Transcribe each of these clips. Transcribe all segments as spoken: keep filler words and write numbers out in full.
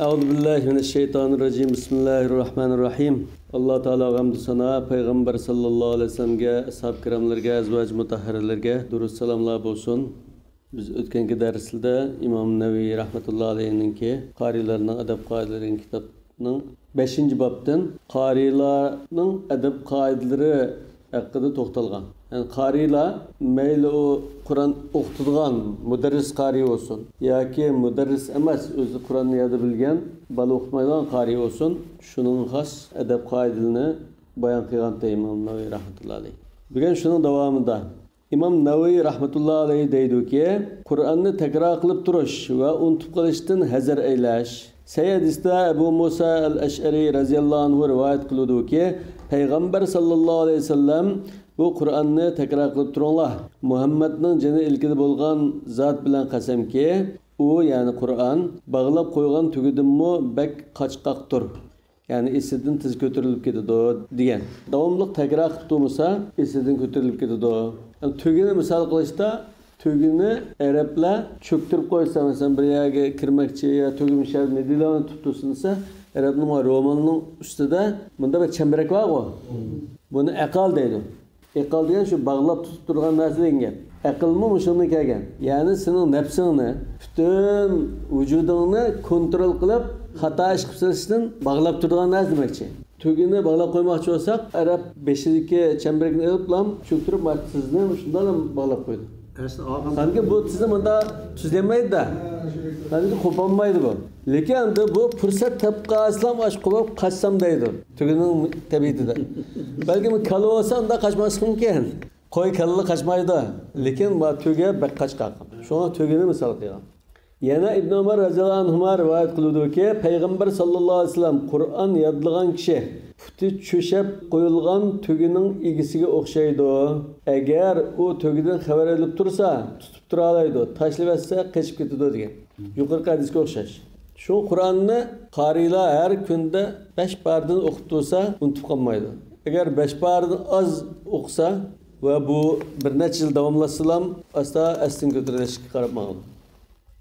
أعوذ بالله من الشيطان الرجيم. بسم الله الرحمن الرحيم. ئاللا تائالاغا ھەمدۇ سانا، پەيغەمبەر ساللاللاھۇ ئەلەيھى ۋەسەللەمگە، ئەسھاب كىراملىرىگە، ئەزۋاج مۇتەھھەرىلىرىگە دۇرۇد سالاملار بولسۇن. بىز ئۆتكەنكى دەرسلەردە ئىمام نەۋەۋى رەھمەتۇللا ئەلەيھىنىڭكى قارىيلارنىڭ ئەدەپ قائىدىلىرى دېگەن كىتابنىڭ بەشىنچى بابتىن قارىيلارنىڭ ئەدەپ قائىدىلىرى ھەققىدە توختالغان. يەنى قارىيلار مەيلى ئۇ قۇرئان ئوقۇتىدىغان مۇدەررىس قارىي بولسۇن ياكى مۇدەررىس ئەمەس، ئۆزى قۇرئاننى يادا بىلگەن، بالا ئوقۇتمايدىغان قارىي بولسۇن، شۇنىڭ خاس ئەدەپ قائىدىلىرىنى بايان قىلغانتى ئىمام نەۋەۋى رەھمەتۇللا ئەلەيھ. بۈگۈن شۇنىڭ داۋامىدا ئىمام نەۋەۋى رەھمەتۇللا ئەلەيھ دەيدۇكى، قۇرئاننى تەكرار قىلىپ تۇرۇش ۋە ئۇنتۇپ قېلىشتىن ھەزەر ئەيلەش. سەھىھ ھەدىستە ئەبۇ مۇسا ئەل ئەشئەرى رەزىياللاھۇ ئەنھۇ رىۋايەت قىلىدۇكى، پەيغەمبەر ساللاللاھۇ ئەلەيھى ۋەسەللەم، بۇ قۇرئاننى تەكرار قىلىپ تۇرۇڭلار. مۇھەممەدنىڭ جېنى ئىلكىدە بولغان زات بىلەن قەسەمكى، ئۇ، يەنى قۇرئان، باغلاپ قويغان تۈگىدىنمۇ بەك قاچقاقتۇر. يەنى ئېسىدىن تېز كۆتۈرۈلۈپ كېتىدۇ، دېگەن. داۋاملىق تەكرار قىلىپ تۇرمىسا، ئېسىدىن كۆتۈرۈلۈپ كېتىدۇ. يەنى تۆگىنى مىسال قىلىشتا، تۆگىنى ئەرەبلەر چۆكتۈرۈپ قويسا، مەسىلەن، بىر يەرگە كىرمەكچى يا تۆگە مۇشۇ يەردە نېدىلارنى تۇتۇپ تۇرسۇن دېسە، ئەرەبنىڭ رومالنىڭ ئۈستىدە مۇنداق بىر چەمبىرەك بارغۇ، بۇنى ئەقال دەيدۇ. ئەقال دېگەن شۇ باغلاپ تۇتۇپ تۇرغان نەرسە دېگەن گەپ. ئەقىلمۇ مۇشۇندىن كەلگەن. يەنى سېنىڭ نەپسىڭنى، پۈتۈن ۋۇجۇدۇڭنى كونترول قىلىپ، خاتا ئىش قىلىپ سېلىشتىن باغلاپ تۇرىدىغان نەرسە دېمەكچى. تۆگىنى باغلاپ قويماقچى بولساق، ئەرەب بېشىدىكى چەمبىرەكنى ئېلىپلا چۆكتۈرۈپ، مانا تىزنى شۇنداقلا باغلاپ قويىدۇ. قانكى بۇ تىزنى مۇنداق تۈزلەيمەيدۇ-دە. قانكى قوپالمايدۇ بۇ. لېكىن ئەمدى بۇ پۇرسەت تېپىپ قالسام، ئاش قوپۇپ قاچسام دەيدۇ. تۆگىنىڭ تەبىئىتىدە. بەلكىم كالا بولسا ئۇنداق قاچماسلىقى مۇمكىن. قوي كالىلا قاچمايدۇ. لېكىن ما تۆگە بەك قاچقاق. شۇڭا تۆگىنى مىسال قىلغان. يەنە ئىبن ئۆمەر رەزىياللاھۇ ئەنھۇما رىۋايەت قىلىدۇكى، پەيغەمبەر ساللاللاھۇ ئەلەيھى ۋەسەللەم، قۇرئان يادلىغان كىشى پۇتى چۆشەپ قويۇلغان تۆگىنىڭ ئىگىسىگە ئوخشايدۇ. ئەگەر ئۇ تۆگىدىن خەۋەر ئېلىپ تۇرسا، تۇتۇپ تۇرالايدۇ، تاشلىۋەتسە قېچىپ كېتىدۇ دېگەن. يۇقىرىقى ھەدىسكە ئوخشاش. شۇ قۇرئاننى قارىيلار ھەر كۈندە بەش پارىدىن ئوقۇپ تۇرسا، ئۇنتۇپ قالمايدۇ. ئەگەر بەش پارىدىن ئاز ئوقۇسا ۋە بۇ بىر نەچچە يىل داۋاملاشسىلام، ئاستا ئەستىن كۆتۈرۈلۈشكە قاراپ ماڭىدۇ.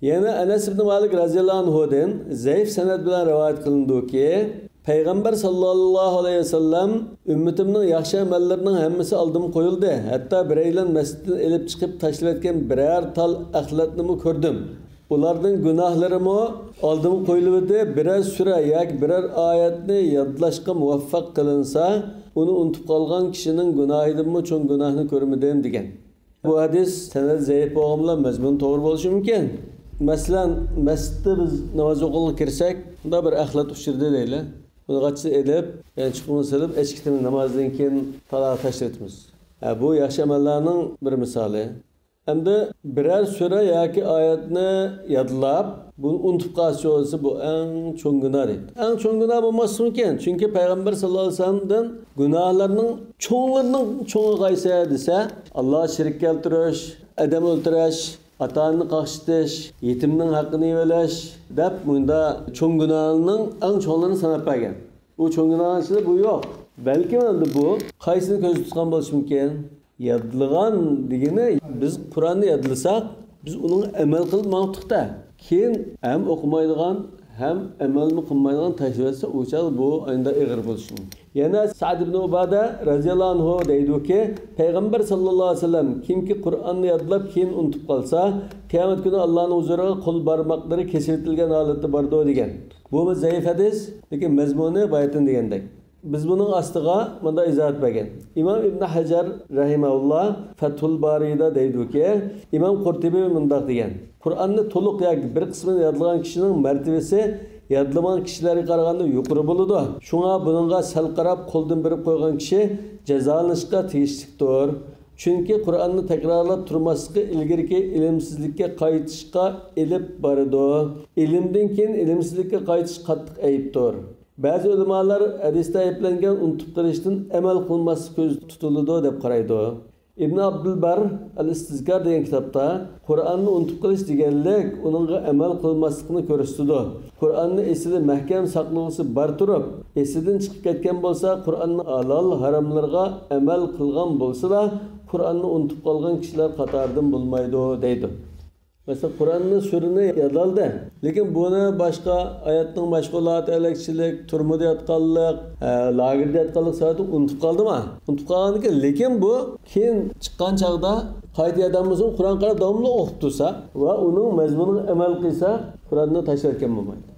يەنە ئەنەس ئىبن مالىك رەزىياللاھۇ ئەنھۇدىن زەئىپ سەنەد بىلەن رىۋايەت قىلىنىدۇكى، پەيغەمبەر ساللاللاھۇ ئەلەيھى ۋەسەللەم، ئۈممىتىمنىڭ ياخشى ئەمەللىرىنىڭ ھەممىسى ئالدىمغا قويۇلدى، ھەتتا بىرەيلەن مەسچىتتىن ئېلىپ چىقىپ تاشلىۋەتكەن بىرەر تال ئەخلەتنىمۇ كۆردۈم. ئۇلارنىڭ گۇناھلىرىمۇ ئالدىمغا قويۇلۇۋىدى، بىرەر سۈرە ياكى بىرەر ئايەتنى يادلاشقا مۇۋەپپەق قىلىنسا، ئۇنى ئۇنتۇپ قالغان كىشىنىڭ گۇناھىدىنمۇ چوڭ گۇناھنى كۆرمىدىم، دېگەن. بۇ ھەدىس سەنەد زەئىپ بولغان بىلەن مەزمۇنى توغرا بولۇشى مۇمكىن. مەسىلەن، مەسچىتتە بىز ناماز ئوقۇغىلى كىرسەك، مۇنداق بىر ئەخلەت ئۇچرىدى دەيلى. بۇنى غاچچىسىنى ئېلىپ، يەنى چىقىمىز سېلىپ، ئېچىپ كېتىمىز، نامازدىن كېيىن تالا تاشلىۋېتىمىز. ھە، بۇ ياخشى ئەمەللەرنىڭ بىر مىسالى. ئەمدى بىرەر سۈرە ياكى ئايەتنى يادلاپ، بۇنى ئۇنتۇپ قالسا بولسا، بۇ ئەڭ چوڭ گۇناھ دەيدۇ. ئەڭ چوڭ گۇناھ بولماسلىقى مۇمكىن، چۈنكى پەيغەمبەر ساللاللاھۇ ئەلەيھى ۋەسەللەمدىن گۇناھلارنىڭ چوڭلىرىنىڭ چوڭى قايسى دېسە، ئاللاغا شېرىك كەلتۈرۈش، ئادەم ئۆلتۈرۈش، ئاتا-ئانىنى قاقشىتىش، يېتىمنىڭ ھەققىنى يېۋېلىش دەپ مۇندا چوڭ گۇناھنىڭ ئەڭ چوڭلىرىنى ساناپ بەرگەن. ئۇ چوڭ گۇناھنىڭ ئىچىدە بۇ يوق. بەلكىم ئەمدى بۇ قايسىنى كۆزدە تۇتقان بولۇشى مۇمكىن؟ يادلىغان دېگىنى، بىز قۇرئاننى يادلىساق، بىز ئۇنىڭغا ئەمەل قىلىپ ماڭاتتۇق-تە. كېيىن ھەم ئوقۇمايدىغان، ھەم ئەمەلمۇ قىلمايدىغان تاشلىۋەتسە، ئۇ چاغ بۇ ئاينىدا ئېغىر بولۇشى مۇمكىن. يەنە سەئد ئىبن ئۇبادە رەزىياللاھۇ ئەنھۇ دەيدۇكى، پەيغەمبەر ساللاللاھۇ ئەلەيھى ۋەسەللەم، كىمكى قۇرئاننى يادلاپ، كېيىن ئۇنتۇپ قالسا، قىيامەت كۈنى ئاللانىڭ ھۇزۇرىغا قول بارماقلىرى كېسىۋېتىلگەن ھالەتتە بارىدۇ، دېگەن. بۇمۇ زەئىپ ھەدىس، لېكىن مەزمۇنى بايىتىن دېگەندەك. بىز بۇنىڭ ئاستىغا مۇنداق ئىزاھات بەرگەن. ئىمام ئىبن ھەجەر رەھىمەھۇللا فەتھۇل بارىدا دەيدۇكى، ئىمام قۇرتۇبى مۇنداق دېگەن، قۇرئاننى تولۇق ياكى بىر قىسمىنى يادلىغان كىشىنىڭ مەرتىۋىسى يادلىمىغان كىشىلەرگە قارىغاندا يۇقىرى بولىدۇ. شۇڭا بۇنىڭغا سەل قاراپ قولدىن بېرىپ قويغان كىشى جازالىنىشقا تېگىشلىكتۇر. چۈنكى قۇرئاننى تەكرارلاپ تۇرماسلىقى ئىلگىرىكى ئىلىمسىزلىككە قايتىشقا ئېلىپ بارىدۇ. ئىلىمدىن كېيىن ئىلىمسىزلىككە قايتىش قاتتىق ئەيىبتۇر. بەزى ئۆلىمالار ھەدىستە ئەيىبلەنگەن ئۇنتۇپ قېلىشتىن ئەمەل قىلماسلىق كۆزدە تۇتۇلىدۇ دەپ قارايدۇ. ئىبن ئابدۇلبەر ئەل ئىستىزكار دېگەن كىتابتا، قۇرئاننى ئۇنتۇپ قېلىش دېگەنلىك ئۇنىڭغا ئەمەل قىلماسلىقنى كۆرسىتىدۇ. قۇرئاننى ئېسىدە مەھكەم ساقلىغۇسى بار تۇرۇپ، ئېسىدىن چىقىپ كەتكەن بولسا، قۇرئاننىڭ ھالال ھاراملىرىغا ئەمەل قىلغان بولسىلا، قۇرئاننى ئۇنتۇپ قالغان كىشىلەر قاتارىدىن بولمايدۇ، دەيدۇ. مەسىلەن، قۇرئاننى، سۈرىنى يادلىدى. لېكىن بۇنى باشقا ھاياتنىڭ مەشغۇلاتى، ھەلەكچىلىك، تۈرمىدە ياتقانلىق، ئە، لاگېردا ياتقانلىق سەۋەبىدىن ئۇنتۇپ قالدىما؟ ئۇنتۇپ قالغاندىكىن، لېكىن بۇ كېيىن چىققان چاغدا قايتا يادلانمىسۇن، قۇرئان قاراپ داۋاملىق ئوقۇپ تۇرسا ۋە ئۇنىڭ مەزمۇنىغا ئەمەل قىلسا، قۇرئاننى تاشلاۋەتكەن بولمايدۇ.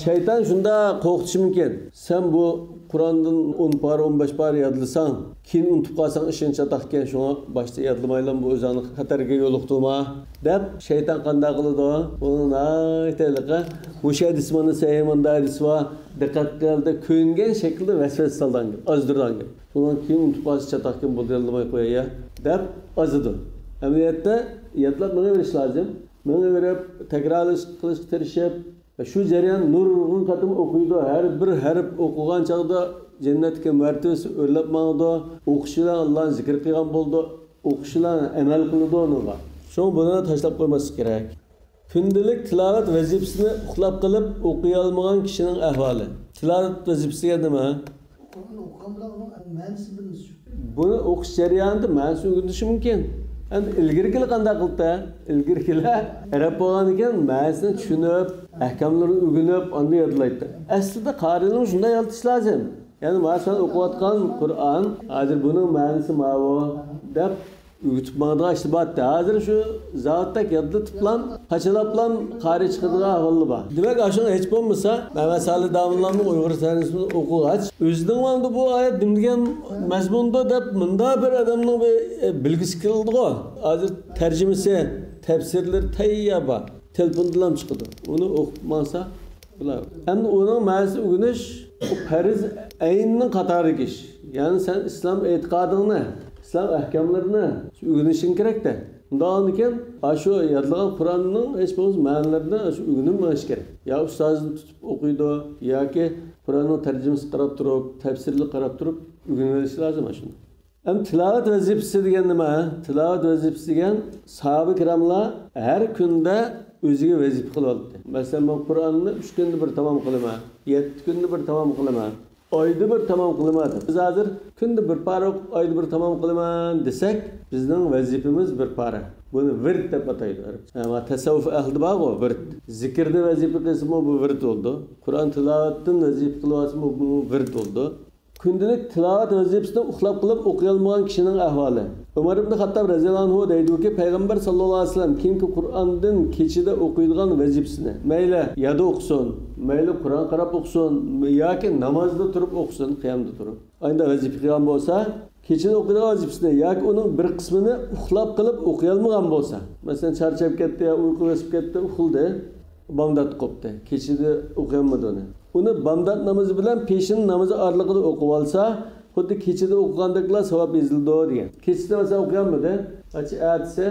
شەيتان شۇنداق قورقۇتۇشى مۇمكىن. سەن بۇ قۇرئاندىن ئون پارە، ئون بەش پارە يادلىساڭ، كېيىن ئۇنتۇپ قالساڭ ئىشىڭ چاتاقكەن، شۇڭا باشتا يادلىمايلا، بۇ ئۆزۈڭنى خەتەرگە يولۇقتۇرما، دەپ شەيتان قانداق قىلىدۇ؟ ئۇنىڭ ناھايىتى ھېلىقى، مۇشۇ ھەدىس مانا سەھىھ، مۇنداق ھەدىس بار، دىققەت قىل دەپ كۆنگەن شەكىلدە ۋەسۋەسە سالىدىغان گەپ، ئازدۇرىدىغان گەپ. ئۇنىڭ كېيىن ئۇنتۇپ قالسا چاتاقكەن، بولدى، يادلىماي قوياي يا، دەپ ئازىدۇ. ئەمەلىيەتتە يادلاپ مېڭىۋېرىش لازىم. مېڭىۋېرىپ، تەكرارلىشىپ قىلىشقا تىرىشىپ، شۇ جەريان نۇرغۇن قېتىم ئوقۇيدۇ. ھەر بىر ھەرپ ئوقۇغان چاغدا جەننەتتىكى مەرتىۋىسى ئۆرلەپ ماڭىدۇ. ئوقۇش بىلەن ئاللانى زىكىر قىلغان بولىدۇ. ئوقۇش بىلەن ئەمەل قىلىدۇ ئۇنىڭغا. شۇڭا بۇنى تاشلاپ قويماسلىق كېرەك. كۈندىلىك تىلاۋەت ۋەزىپىسىنى ئۇخلاپ قېلىپ ئوقۇيالمىغان كىشىنىڭ ئەھۋالى. تىلاۋەت ۋەزىپىسى دېگەن نېمە؟ قۇرئان ئوقۇغان بىلەن ئۇنىڭ مەنىسى بىلمىسۇن. بۇنى ئوقۇش جەريانىدا مەنىسىنى ئۆگىنىشى مۇمكىن. ئەمدى ئىلگىرىكىلەر قانداق قىلدى؟ ئىلگىرىكىلەر ئەرەب بولغاندىكىن مەنىسىنى چۈشىنىپ، ئەھكاملىرىنى ئۆگىنىپ، ئاندىن يادلايتتى. ئەسلىدە قارىيلارمۇ شۇنداق يادلىتىش لازىم. يەنى مانا سەن ئوقۇۋاتقان قۇرئان، ھازىر بۇنىڭ مەنىسى ماۋۇ، دەپ ئۆگىتىپ ماڭىدىغان ئىشلار بارتتى. ھازىر شۇ زاۋۇتتەك يادلىتىپلام، قاچىلاپلام قارىي چىقىدىغان ئەھۋاللار بار. دېمەك، ئاشۇڭ ھېچ بولمىسا، مەمەت سالىھ داموللامنىڭ ئۇيغۇر سەھنىسىنى ئوقۇغاچ، ئۆزىنىڭ مانا بۇ ئايەت نېمە دېگەن مەزمۇندا دەپ مۇنداق بىر ئادەمنىڭ بىر، ئە، بىلگۈسى كېلىدىغۇ. ھازىر تەرجىمىسى، تەپسىرلىرى تەييار بار. تېلېفوندىلا چىقىدۇ. ئۇنى ئوقۇپ ماڭسا، بۇلار. ئەمدى ئۇنىڭ مەنىسىنى ئۆگىنىش، ئۇ پەرز ئەيننىڭ قاتارىدىكى ئىش. يەنى سەن ئىسلام ئېتىقادىڭنى، ئىسلام ئەھكاملىرىنى ئۆگىنىشىڭ كېرەكتە. ئۇنداق ئىكەن، ئاشۇ يادلىغان قۇرئاننىڭ ھېچ بولمىسا مەنىلىرىنى ئاشۇ ئۆگىنىپ مېڭىش كېرەك. يا ئۇستازىنى تۇتۇپ ئوقۇيدۇ، ياكى قۇرئاننىڭ تەرجىمىسىنى قاراپ تۇرۇپ، تەپسىرىگە قاراپ تۇرۇپ ئۆگىنىۋېلىش لازىم ئاشۇنى. ئەمدى تىلاۋەت ۋەزىپىسى دېگەن نېمە؟ تىلاۋەت ۋەزىپىسى دېگەن ساھابە كىراملار ھەر كۈندە ئۆزىگە ۋەزىپە قىلىۋالدى. مەسىلەن، مەن قۇرئاننى ئۈچ كۈندە بىر تامام قىلىمەن، يەتتە كۈندە بىر تامام قىلىمەن، ئايدا بىر تامام قىلىمەن دەپ. بىز ھازىر كۈندە بىر پارە ئوقۇپ، ئايدا بىر تامام قىلىمەن دېسەك، بىزنىڭ ۋەزىپىمىز بىر پارە. بۇنى ۋىرد دەپ ئاتايدۇ ئەرەبچە. ھە، تەسەۋۋۇپ ئەھلىدە بارغۇ ۋىرد. زىكىردە ۋەزىپە قىلسىمۇ بۇ ۋىرد بولىدۇ. قۇرئان تىلاۋەتتىن ۋەزىپە قىلىۋالسىمۇ بۇ ۋىرد بولىدۇ. كۈندىلىك تىلاۋەت ۋەزىپىسىنى ئۇخلاپ قېلىپ ئوقۇيالمىغان كىشىنىڭ ئەھۋالى. ئۆمەر ئىبن خەتتاب رەزىياللاھۇ ئەنھۇ دەيدۇكى، پەيغەمبەر ساللاللاھۇ ئەلەيھى ۋەسەللەم كېيىنكى قۇرئاندىن كېچىدە ئوقۇيدىغان ۋەزىپىسىنى، مەيلى يادا ئوقۇسۇن، مەيلى قۇرئان قاراپ ئوقۇسۇن، ياكى نامازدا تۇرۇپ ئوقۇسۇن، قىيامدا تۇرۇپ، ئاينىدا ۋەزىپە قىلغان بولسا، كېچىدە ئوقۇيدىغان ۋەزىپىسىنى ياكى ئۇنىڭ بىر قىسمىنى ئۇخلاپ قېلىپ ئوقۇيالمىغان بولسا، مەسىلەن، چارچاپ كەتتى يا ئۇيقۇ بېسىپ كەتتى، ئۇخلىدى. بامدات قوپتى. كېچىدە ئوقۇيالمىدى ئۇنى. ئۇنى بامدات نامىزى بىلەن پېشىن نامىزى ئارىلىقىدا ئوقۇۋالسا، خۇددى كېچىدە ئوقۇغاندەكلا ساۋاب يېزىلىدۇ دېگەن. كېچىسى مەسىلەن ئوقۇيالمىدى، ئاچ-، ئەتىسى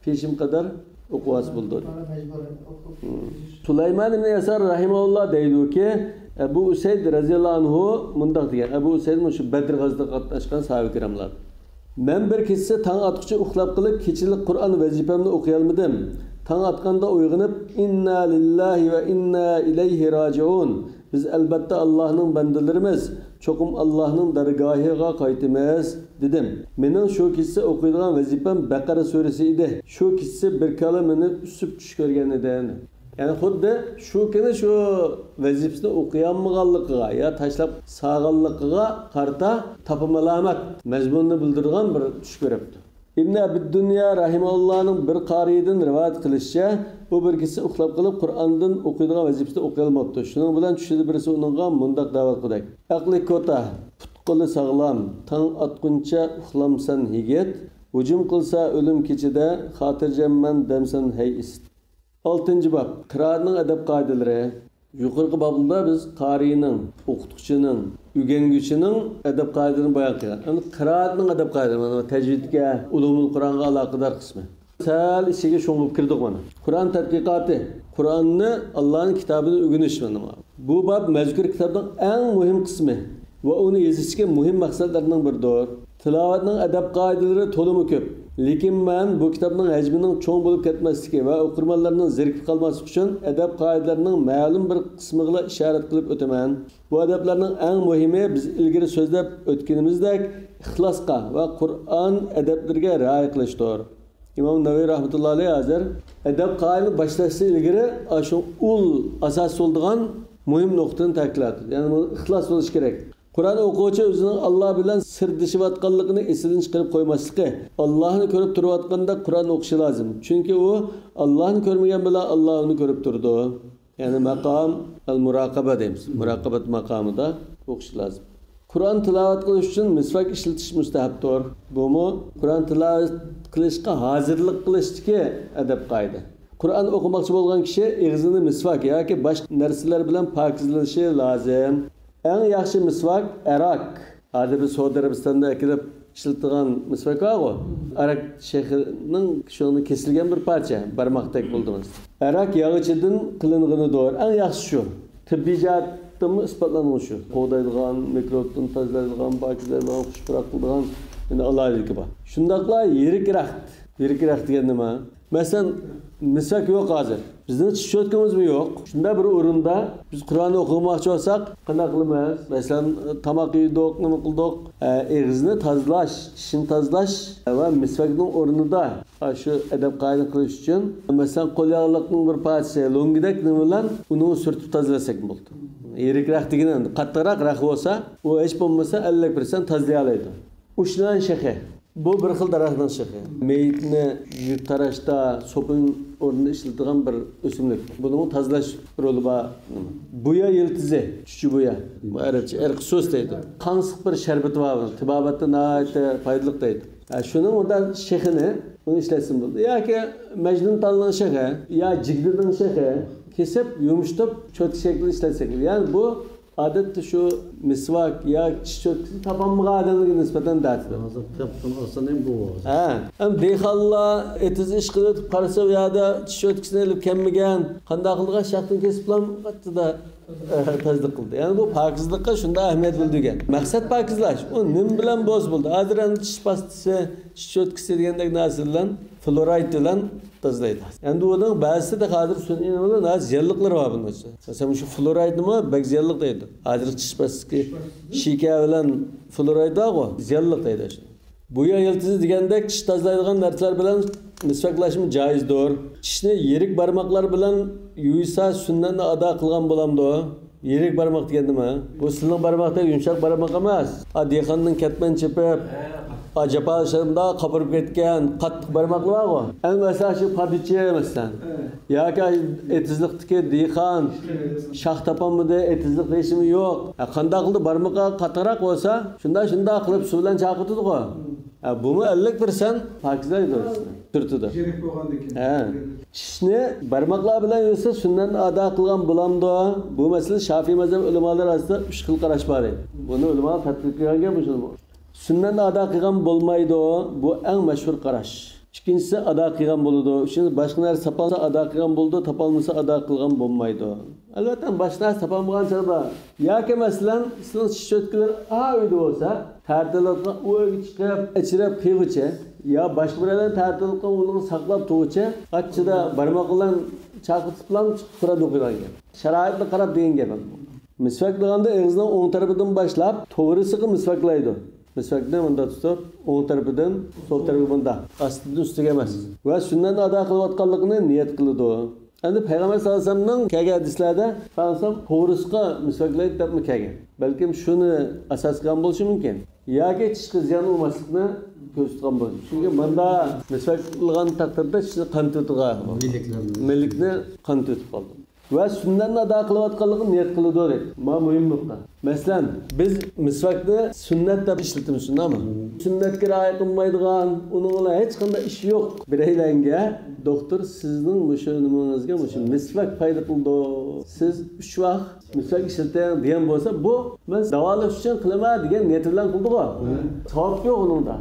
پېشىن قەدەر ئوقۇۋالسا بولىدۇ دېگەن. مم. سۇلايمان ئىبن يەسار رەھىمەھۇللا دەيدۇكى، ئەبۇ ئۇسەيد رەزىياللاھۇ ئەنھۇ مۇنداق دېگەن. ئەبۇ ئۇسەيد مۇشۇ بەدر غازىتىغا قاتناشقان ساھابە كىراملار. مەن بىر كېچىسى تاڭ ئاتقۇچە ئۇخلاپ قېلىپ، كېچىلىك قۇرئان ۋەزىپەمنى ئوقۇيالمىدىم. تاڭ ئاتقاندا ئويغىنىپ، «ئىننا لىللاھى ۋە ئىننا ئىلەيھى راجىئۇن. بىز ئەلبەتتە ئاللاھنىڭ بەندىلىرىمىز، چوقۇم ئاللاھنىڭ دەرگاھىغا قايتىمىز» دېدىم. مېنىڭ شۇ كېچىسى ئوقۇيدىغان ۋەزىپەم بەقەرە سۈرىسى ئىدى. شۇ كېچىسى بىر كالا مېنى ئۈسۈپ چۈش كۆرگەن ئىدى. يەنى خۇددى شۇ كۈنى شۇ ۋەزىپىسىنى ئوقۇيالمىغانلىقىغا يا تاشلاپ سالغانلىقىغا قارىتا تاپا مالامەت مەزمۇننى بىلدۈرىدىغان بىر چۈش كۆرۈپتۇ. ئىبن ئەبىددۇنيا رەھىمەھۇللانىڭ بىر قارىيىدىن رىۋايەت قىلىشىچە، ئۇ بىر كېچىسى ئۇخلاپ قېلىپ، قۇرئاندىن ئوقۇيدىغان ۋەزىپىسىنى ئوقۇيالماپتۇ. شۇنىڭ بىلەن چۈشىدە بىرسى ئۇنىڭغا مۇنداق دەۋەت قىلدى: «ئەقلى كوتا، پۇت-قولى ساغلام، تاڭ ئاتقۇنچە ئۇخلامسەن، يىگىت؟ ھۇجۇم قىلسا ئۆلۈم كېچىدە، خاتىرجەممەن دەمسەن، ھەي ئىسىت.» ئالتىنچى باب، قىرائەتنىڭ ئەدەپ قائىدىلىرى. يۇقىرىقى بابلاردا بىز قارىينىڭ، ئوقۇتقۇچىنىڭ، ئۆگەنگۈچىنىڭ ئەدەپ قائىدىلىرىنى بايان قىلغان. ئەمدى قىرائەتنىڭ ئەدەپ قائىدىلىرى، مانا تەجۋىدكە، ئۇلۇمۇل قۇرئانغا ئالاقىدار قىسمى. سەل ئىچىگە شۇڭغۇپ كىردۇق مانا. قۇرئان تەتقىقاتى، قۇرئاننى، ئاللانىڭ كىتابىنى ئۆگىنىش مانا. بۇ باب مەزكۇر كىتابنىڭ ئەڭ مۇھىم قىسمى ۋە ئۇنى يېزىشتىكى مۇھىم مەقسەتلەرنىڭ بىرىدۇر. تىلاۋەتنىڭ ئەدەپ قائىدىلىرى تولىمۇ كۆپ، لېكىن مەن بۇ كىتابنىڭ ھەجمىنىڭ چوڭ بولۇپ كەتمەسلىكى ۋە ئوقۇرمەنلەرنىڭ زېرىكىپ قالماسلىقى ئۈچۈن ئەدەپ قائىدىلىرىنىڭ مەلۇم بىر قىسمىغىلا ئىشارەت قىلىپ ئۆتىمەن. بۇ ئەدەپلەرنىڭ ئەڭ مۇھىمى بىز ئىلگىرى سۆزلەپ ئۆتكىنىمىزدەك ئىخلاسقا ۋە قۇرئان ئەدەپلىرىگە رىئايە قىلىشتۇر. ئىمام نەۋەۋى رەھمەتۇللا ئەلەيھ ھازىر ئەدەپ قائىدىنى باشلاشتىن ئىلگىرى ئاشۇ ئۇل ئاساس بولىدىغان مۇھىم نۇقتىنى تەكىتلەپ، يەنى بۇ ئىخلاس بولۇشى كېرەك. قۇرئان ئوقۇغۇچى ئۆزىنىڭ ئاللا بىلەن سىردىشىۋاتقانلىقىنى ئېسىدىن چىقىرىپ قويماسلىقى، ئاللانى كۆرۈپ تۇرۇۋاتقاندەك قۇرئان ئوقۇشى لازىم. چۈنكى ئۇ ئاللانى كۆرمىگەن بىلەن ئاللا ئۇنى كۆرۈپ تۇرىدۇ. يەنى ماقام ئەل مۇراقابە دەيمىز. مۇراقابەت ماقامىدا ئوقۇش لازىم. قۇرئان تىلاۋەت قىلىش ئۈچۈن مىسۋاك ئىشلىتىش مۇستەھەبتۇر. بۇمۇ قۇرئان تىلاۋەت قىلىشقا ھازىرلىق قىلىشتىكى ئەدەپ قائىدە. قۇرئان ئوقۇماقچى بولغان كىشى ئېغىزىنى مىسۋاك ياكى باشقا نەرسىلەر بىلەن پاكىزلىنىشى لازىم. ئەڭ ياخشى مىسۋاك ئەراك. ھازىر بىز سودا ئەرەبىستاندا ئەكېلىپ ئىشلىتىدىغان مىسۋاك بارغۇ، ئەراك شېخىنىڭ شۇنىڭ كېسىلگەن بىر پارچە، بارماقتەك بولىدۇ. ئەراك ياغىچىدىن قىلىنغىنىدۇر. ئەڭ ياخشىسى شۇ. تېببىي جەھەتتىنمۇ ئىسپاتلانغان شۇ. قوغدايدىغان، مىكروبتىن تازىلايدىغان، پاكىزلايدىغان، خۇش پۇراق قىلىدىغان، يەنە ئالاھىدىلىكى بار. شۇنداقلا يىرىك رەخت. يىرىك رەخت دېگەن نېمە؟ مەسىلەن، مىسۋاك يوق ھازىر. بىزنىڭ چىش چوتكىمىزمۇ يوق. شۇنداق بىر ئورۇندا بىز قۇرئان ئوقۇماقچى بولساق، قانداق قىلىمىز؟ مەسىلەن، تاماق يېدۇق، نېمە قىلدۇق؟ ئە، ئېغىزنى تازىلاش، چىشنى تازىلاش ۋە مىسۋاكنىڭ ئورنىدا شۇ ئەدەپ قائىدە قىلىش ئۈچۈن، مەسىلەن، قول ياغلىقنىڭ بىر پارچىسى، لۆڭگىدەك نېمە بىلەن ئۇنى سۈرتۈپ تازىلىساك بولىدۇ. يىرىك رەخت دېگىنى قاتتىقراق رەخت بولسا، ئۇ ھېچ بولمىسا ئەللىك پىرسەنت تازىلايالايدۇ. ئۇشنان شېخى. بۇ بىر خىل دەرەخنىڭ شېخى. مېيىتنى يۇيۇپ تاراشتا، سوپۇن ئورنىدا ئىشلىتىدىغان بىر ئۆسۈملۈك. بۇنىڭمۇ تازىلاش رولى بار. بۇيا يىلتىزى، چۈچۈ بۇيا. بۇ ئەرەبچە ئەرقىسۇس دەيدۇ. قاڭسىق بىر شەربىتى بار بۇنىڭ. تېبابەتتە ناھايىتى پايدىلىق دەيدۇ. ھە، شۇنىڭ ئۇندا شېخىنى، ئۇنى ئىشلەتسىمۇ بولىدۇ. ياكى مەجنۇنتالنىڭ شېخى، يا جىگدىنىڭ شېخى كېسىپ، يۇمشىتىپ، چوتكا شەكلىدە ئىشلەتسەك بولىدۇ. يەنى بۇ ئادەتتە شۇ مىسۋاك يا چىش چوتكىسى تاپالمىغان ئادەملەرگە نىسبەتەن دەتىدۇ. ھازىر تېپىپ ئالسا نېمە بۇ ھازىر؟ ھە، ئەمما دېھقانلار ئېتىز ئىش قىلىۋېتىپ قارىسا، ئۇ يەردە چىش چوتكىسىنى ئېلىپ كەلمىگەن، قانداق قىلغان شاختىن كېسىپلا قاتتىدا، ئە، تازىلىق قىلدى. يەنى بۇ پاكىزلىققا شۇنداق ئەھمىيەت بىلدۈرگەن. مەقسەت پاكىزلاش. ئۇ نېمە بىلەن بولسا بولدى. ھازىر ئەمدى چىش پاستىسى، چىش چوتكىسى دېگەندەك نەرسە بىلەن، فلورايد بىلەن تازىلايدۇ. ئەمدى ئۇنىڭ بەزىسىدە ھازىر سۈنئىي نېمە بىلەن ھازىر زىيانلىقلىرى بار بۇنىڭ ئىچىدە. مەسىلەن، مۇشۇ فلورايدنىمۇ بەك زىيانلىق دەيدۇ. ھازىرقى چىش پاستىسى شىكە بىلەن فلورايد بارغۇ، زىيانلىق دەيدۇ. بۇيا يىلتىزى دېگەندەك چىش تازىلايدىغان نەرسىلەر بىلەن مىسۋاكلاشمۇ جائىزدۇر. چىشنى يىرىك بارماقلار بىلەن يۇيسا سۈننەتنى ئادا قىلغان بولامدۇ؟ يىرىك بارماق دېگەن نېمە؟ بۇ سىلىنىڭ بارماقتەك يۇمشاق بارماق ئەمەس. ئا، دېھقاننىڭ كەتمەن چېپىپ، ئا، جاپا شۇنداق قاپىرىپ كەتكەن قاتتىق بارماقلار بارغۇ. ئەمدى مەسىلەن، شۇ پادىچى مەسىلەن. ياكى ئېتىزلىقتىكى دېھقان شاخ تاپالمىدى، ئېتىزلىقتا ھېچنېمە يوق. ھە، قانداق قىلدى؟ بارمىقى قاتتىقراق بولسا، شۇنداق، شۇنداق قىلىپ سۇ بىلەن چاقىتىدىغۇ. ھە، بۇمۇ ئەللىك پىرسەنت پاكىزلايدۇ، سۈرتىدۇ. يىرىك بولغاندىكىن. ھە. چىشنى بارماقلار بىلەن يۇسا سۈننەتنى ئادا قىلغان بولامدۇ؟ بۇ مەسىلىدە شافىي مەزھەپ ئۆلىمالىرى ئارىسىدا ئۈچ خىل قاراش بار ئىدى. بۇنى ئۆلىمالار تەتبىقلىگەنكەن مۇشۇنى. سۈننەتنى ئادا قىلغان بولمايدۇ. بۇ ئەڭ مەشھۇر قاراش. ئىككىنچىسى، ئادا قىلغان بولىدۇ. ئۈچىنچىسى، باشقا نەرسە تاپالسا ئادا قىلغان بولىدۇ، تاپالمىسا ئادا قىلغان بولمايدۇ. ئەلۋەتتە، باشقا نەرسە تاپالمىغان چاغدا ياكى، مەسىلەن، سىزنىڭ چىش چوتكىلىرى ئا ئۆيدە بولسا، تەتۈرلەتكەن ئۇ ئۆيگە چىقىپ، ئەچىرەپ قىلغۇچە يا باشقا بىرەيلەن تەتۈرلەتكەن ئۇنىڭ ساقلاپ تۇرغۇچە، ئاچچىدا بارماق بىلەن چاقىتىپلا چىقىپ تۇرىدۇ ئوقۇيدىغان گەپ. شارائىتقا قاراپ دېگەن گەپ. مىسۋاكلىغاندا ئېغىزنىڭ ئوڭ تەرىپىدىن باشلاپ، توغرىسىغا مىسۋاكلايدۇ. مىسۋاكنى مۇنداق تۇتۇپ، ئوڭ تەرىپىدىن سول تەرىپىگە مۇنداق، ئاستىدىن ئۈستىگە ئەمەس. ۋە سۈننەتنى ئادا قىلىۋاتقانلىقىنى نىيەت قىلىدۇ. ئەمدى پەيغەمبەر ساللاللاھۇ ئەلەيھى ۋەسەللەمنىڭ كەلگەن ھەدىسلەردە پەيغەمبەر توغرىسىغا مىسۋاكلايدۇ دەپمۇ كەلگەن. بەلكىم شۇنى ئاساس قىلغان بولۇشى مۇمكىن. ياكى چىشقا زىيان بولماسلىقنى كۆزىتىدىغان بولىدۇ. چۈنكى ماندا مىسۋاكلىغان تەقدىردە چىشنى قانىتىۋېتىدىغان، مىلىكلەرنى. مىلىكنى قانىتىۋېتىپ قالدى. ۋە سۈننەتنى ئادا قىلىۋاتقانلىقىنى نىيەت قىلىدۇ دەيدۇ. ما مۇھىم نۇقتا. مەسىلەن، بىز مىسۋاكنى سۈننەت دەپ ئىشلىتىمىز، شۇنداقمۇ؟ سۈننەتكە رىئايە قىلمايدىغان، ئۇنىڭ بىلەن ھېچقانداق ئىشى يوق بىرەيلەنگە دوختۇر سىزنىڭ مۇشۇ نېمىڭىزگە مۇشۇ مىسۋاك پايدا قىلىدۇ، سىز ئۈچ ۋاق مىسۋاك ئىشلىتىڭ دېگەن بولسا، بۇ مەن داۋالاش ئۈچۈن قىلىمەن دېگەن نىيەت بىلەن قىلدىغۇ. ساۋاب يوق ئۇنىڭدا.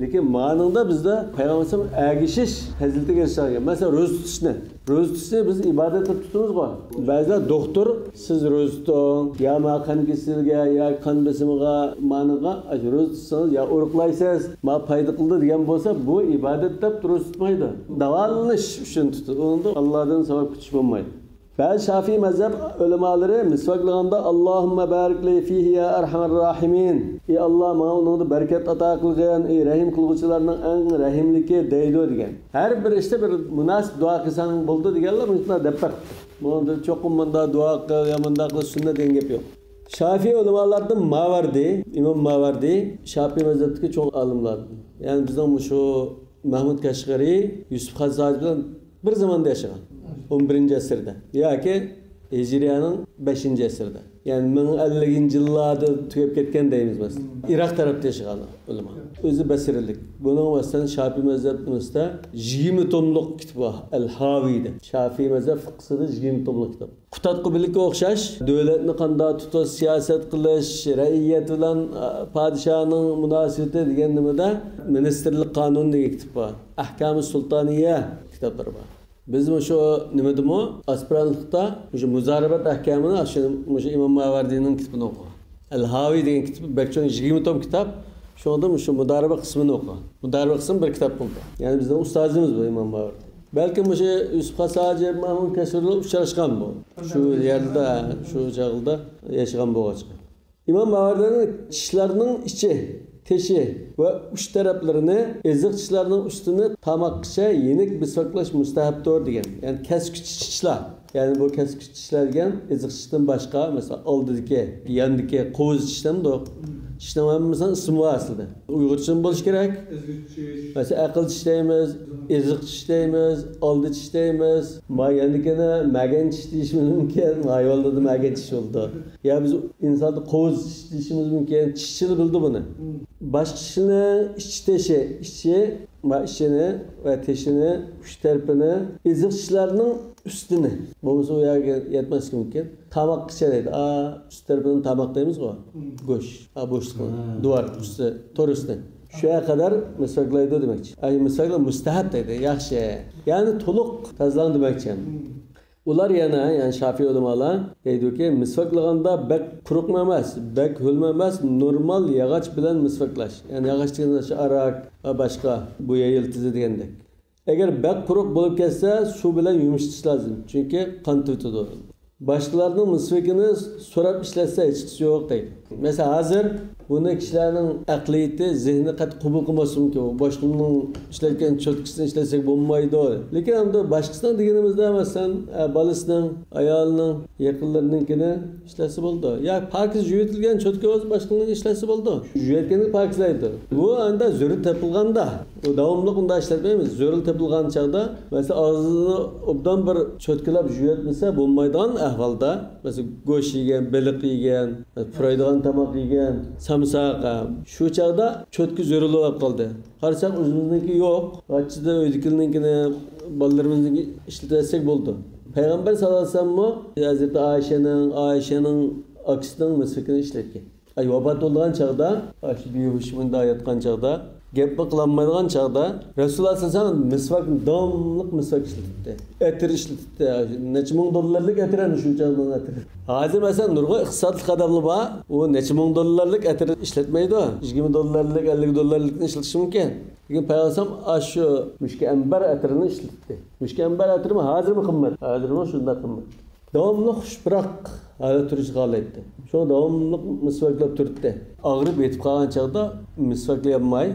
لېكىن مانىڭدا بىزدە پەيغەمبەر ئەلەيھىسسالام ئەگىشىش پەزىلىتىگە ئېرىشەلىگەن. مەسىلەن، روزا تۇتۇشنى. روزا تۇتۇشنى بىز ئىبادەت دەپ تۇتىمىزغۇ. بەزىلەر دوختۇر، سىز روزا تۇتۇڭ، يا ما قان كېسىلىگە، يا قان بېسىمىغا، مانىغا، ئاشۇ روزا تۇتسىڭىز يا ئورۇقلايسىز، ما پايدا قىلىدۇ دېگەن بولسا، بۇ ئىبادەت دەپ روزا تۇتمايدۇ. داۋالىنىش ئۈچۈن تۇتىدۇ. ئۇنىڭدا ئاللادىن ساۋاب كۈتۈش بولمايدۇ. بەزى شافىئىي مەزھەپ ئۆلىمالىرى مىسۋاكلىغاندا، «ئاللاھۇممە بارىك لى فىھى يا ئەرھەمەر راھىمىن»، ئى ئاللا، ماڭا ئۇنىڭدا بەرىكەت ئاتا قىلغىن، ئى رەھىم قىلغۇچىلارنىڭ ئەڭ رەھىملىكى دەيدۇ دېگەن. ھەر بىر ئىشتا بىر مۇناسىپ دۇئا قىلساڭ بولىدۇ دېگەنلەر مۇشۇنداق دەپ بەقىپتۇ. بۇنىڭدا چوقۇم مۇنداق دۇئا قىل يا مۇنداق قىل سۈننەت دېگەن گەپ يوق. شافىئىي ئۆلىمالاردىن ماۋەردى، ئىمام ماۋەردى شافىئىي مەزھەپتىكى چوڭ ئالىملاردىن. يەنى بىزنىڭ مۇشۇ مەھمۇد كەشغەرى، يۈسۈپ خاس ھاجى بىلەن بىر زاماندا ياشىغان. ئون بىرىنچى ئەسىردە ياكى ھىجرىيەنىڭ بەشىنچى ئەسىردە. يەنى مىڭ ئەللىكىنچى يىللاردا تۈگەپ كەتكەن دەيمىز مەسىلەن. ئىراق تەرەپتە ياشىغان ئۆلىما. ئۆزى بەسرىلىك. بۇنىڭ مەسىلەن شافىئىي مەزھەپنىڭ ئۈستىدە يىگىرمە توملۇق كىتاب بار. ئەل ھاۋىي دەپ. شافىئىي مەزھەپ فىقھىسىدا يىگىرمە توملۇق كىتاب. قۇتادغۇ بىلىككە ئوخشاش، دۆلەتنى قانداق تۇتۇش، سىياسەت قىلىش، رەئىيەت بىلەن، ئە، پادىشاھنىڭ مۇناسىۋىتى دېگەن نېمىدە مىنىستىرلىق قانۇنى دېگەن كىتاب بار. ئەھكامى سۇلتانىيە كىتابلىرى بار. بىز مۇشۇ نېمىدىمۇ، ئاسپىرانتلىقتا مۇشۇ مۇزارىبەت ئەھكامىنى شۇ، مۇشۇ ئىمام ماۋەردىنىڭ كىتابىنى ئوقۇغان. ئەل ھاۋىي دېگەن كىتاب بەك چوڭ، يىگىرمە توم كىتاب. شۇنىڭدا مۇشۇ مۇدارىبە قىسمىنى ئوقۇغان. مۇدارىبە قىسمى بىر كىتاب بولدى. يەنى بىزنىڭ ئۇستازىمىز بۇ ئىمام ماۋەردى. بەلكىم مۇشۇ يۈسۈپ خاس ھاجى مەھمۇد كەشغەرىلەر ئۇچراشقان بۇ. شۇ يەردە، شۇ چاغدا ياشىغان بولغاچقا. ئىمام ماۋەردىنىڭ چىشلارنىڭ ئىچى، تېشى ۋە ئۇچ تەرەپلىرىنى، ئېزىق چىشلارنىڭ ئۈستىنى تاماققىچە يېنىك مىسۋاكلاش مۇستەھەبتۇر دېگەن. يەنى كەسكۈچ چىشلار. يەنى بۇ كەسكۈچ چىشلار دېگەن ئېزىق چىشتىن باشقا، مەسىلەن، ئالدىدىكى، ياندىكى، قوۋۇز چىش دەمدۇق. چىشنىڭ ھەممىسىنىڭ ئىسمى بار ئەسلىدە. ئۇيغۇرچىمۇ بولۇشى كېرەك. مەسىلەن، ئەقىل چىش دەيمىز، ئېزىق چىش دەيمىز، ئالدى چىش دەيمىز. ما ياندىكىنى مەگەن چىش دېيىشىمىز مۇمكىن. ھايۋانلاردا مەگەن چىش بولىدۇ. يا بىز ئىنساندا قوۋۇز چىش دېيىشىمىز مۇمكىن. چىشچىلا بىلىدۇ بۇنى. باشقا چىشنىڭ ئىچ تېشى، ئىچى، ما ئىچىنى ۋە تېشىنى، ئۈچ تەرىپىنى، ئېزىق چىشلارنىڭ ئۈستىنى. بولمىسا ئۇ يەرگە يەتمەسلىكى مۇمكىن. تاماققىچە دەيدۇ. ئا، ئۈست تەرىپىنى تاماق دەيمىزغۇ. گۆش. ئا، بوشلۇق. دىۋار ئۈستى، تور ئۈستى. شۇ يەرگە قەدەر مىسۋاكلايدۇ دېمەكچى. ئەي، مىسۋاكلا مۇستەھەب دەيدۇ. ياخشى. يەنى تولۇق تازىلاڭ دېمەكچى. ئۇلار يەنە، يەنى شافىئىي ئۆلىمالار دەيدۇكى، مىسۋاكلىغاندا بەك قۇرۇقمۇ ئەمەس، بەك ھۆلمۇ ئەمەس، نورمال ياغاچ بىلەن مىسۋاكلاش. يەنى ياغاچ دېگەندە شۇ ئاراك ۋە باشقا بويا يىلتىزى دېگەندەك. ئەگەر بەك قۇرۇق بولۇپ كەتسە، سۇ بىلەن يۇمشىتىش لازىم، چۈنكى قان تېۋىتىدۇ. باشقىلارنىڭ مىسۋىكىنى سوراپ ئىشلەتسە ھېچقىسى يوق دەيدۇ. مەسىلەن، ھازىر بۇنى كىشىلەرنىڭ ئەقلىيىتى، زېھنى قەتئىي قوبۇل قىلماسلىقى مۇمكىن. باشقىنىڭ ئىشلەتكەن چوتكىسىنى ئىشلەتسەك بولمايدۇ. لېكىن ئەمدى باشقىسىنىڭ دېگىنىمىزدە، مەسىلەن، ئە، بالىسىنىڭ، ئايالىنىڭ، يېقىنلىرىنىڭكىنى ئىشلەتسە بولىدۇ. يا پاكىز يۇيۇۋېتىلگەن چوتكا بولسا، باشقىلارنىڭ ئىشلەتسە بولىدۇ. يۇيۇۋەتكەندە پاكىزلايدۇ. بۇ ئەمدى زۆرۈر تېپىلغاندا، ئۇ داۋاملىق ئۇنداق ئىشلەتمەيمىز. زۆرۈر تېپىلغان چاغدا، مەسىلەن، ئاغزىنى ئوبدان بىر چوتكىلاپ يۇيۇۋەتمىسە بولمايدىغان ئەھۋالدا، مەسىلەن، گۆش يېگەن، بېلىق يېگەن، پۇرايدىغان تاماق يېگەن، سامساق، شۇ چاغدا چوتكا زۆرۈرلۈك بولۇپ قالدى. قارىساق، ئۆزىمىزنىڭكى يوق. ئاچىدا ئۆيدىكىلىرىنىڭكىنى، بالىلىرىمىزنىڭكى ئىشلىتىۋەتسەك بولىدۇ. پەيغەمبەر ساللاللاھۇ ئەلەيھى ۋەسەللەممۇ ھەزرىتى ئائىشەنىڭ، ئائىشەنىڭ ئاكىسىنىڭ مىسۋىكىنى ئىشلەتكەن. ئاي، ۋاپات بولىدىغان چاغدا، ئاشۇ بىھۇش مۇنداق ياتقان چاغدا، گەپمۇ قىلالمايدىغان چاغدا، رەسۇلۇللاھ ساللاللاھۇ ئەلەيھى ۋەسەللەم مىسۋاك، داۋاملىق مىسۋاك ئىشلىتىپتۇ. ئەتىر ئىشلىتىپتۇ. نەچچە مىڭ دوللارلىق ئەتىر ئەنە شۇ چاغنىڭ ئەتىرى. ھازىر مەسىلەن، نۇرغۇن ئىقتىسادلىق ئادەملەر بار، ئۇ نەچچە مىڭ دوللارلىق ئەتىر ئىشلەتمەيدۇ. يىگىرمە دوللارلىق، ئەللىك دوللارلىقنى ئىشلىتىشى مۇمكىن. لېكىن پەيغەمبەر ئاشۇ مۇشكى ئەنبەر ئەتىرىنى ئىشلىتىپتۇ. مۇشكى ئەنبەر ئەتىرىمۇ ھازىرمۇ قىممەت. ھازىرمۇ شۇنداق قىممەت. داۋاملىق خۇش پۇراق ھالەت تۇرۇشىغا قالايتتى. شۇڭا داۋاملىق مىسۋاكلاپ تۇرتتى. ئاغرىپ يېتىپ قالغان چاغدا مىسۋاكلىيالماي،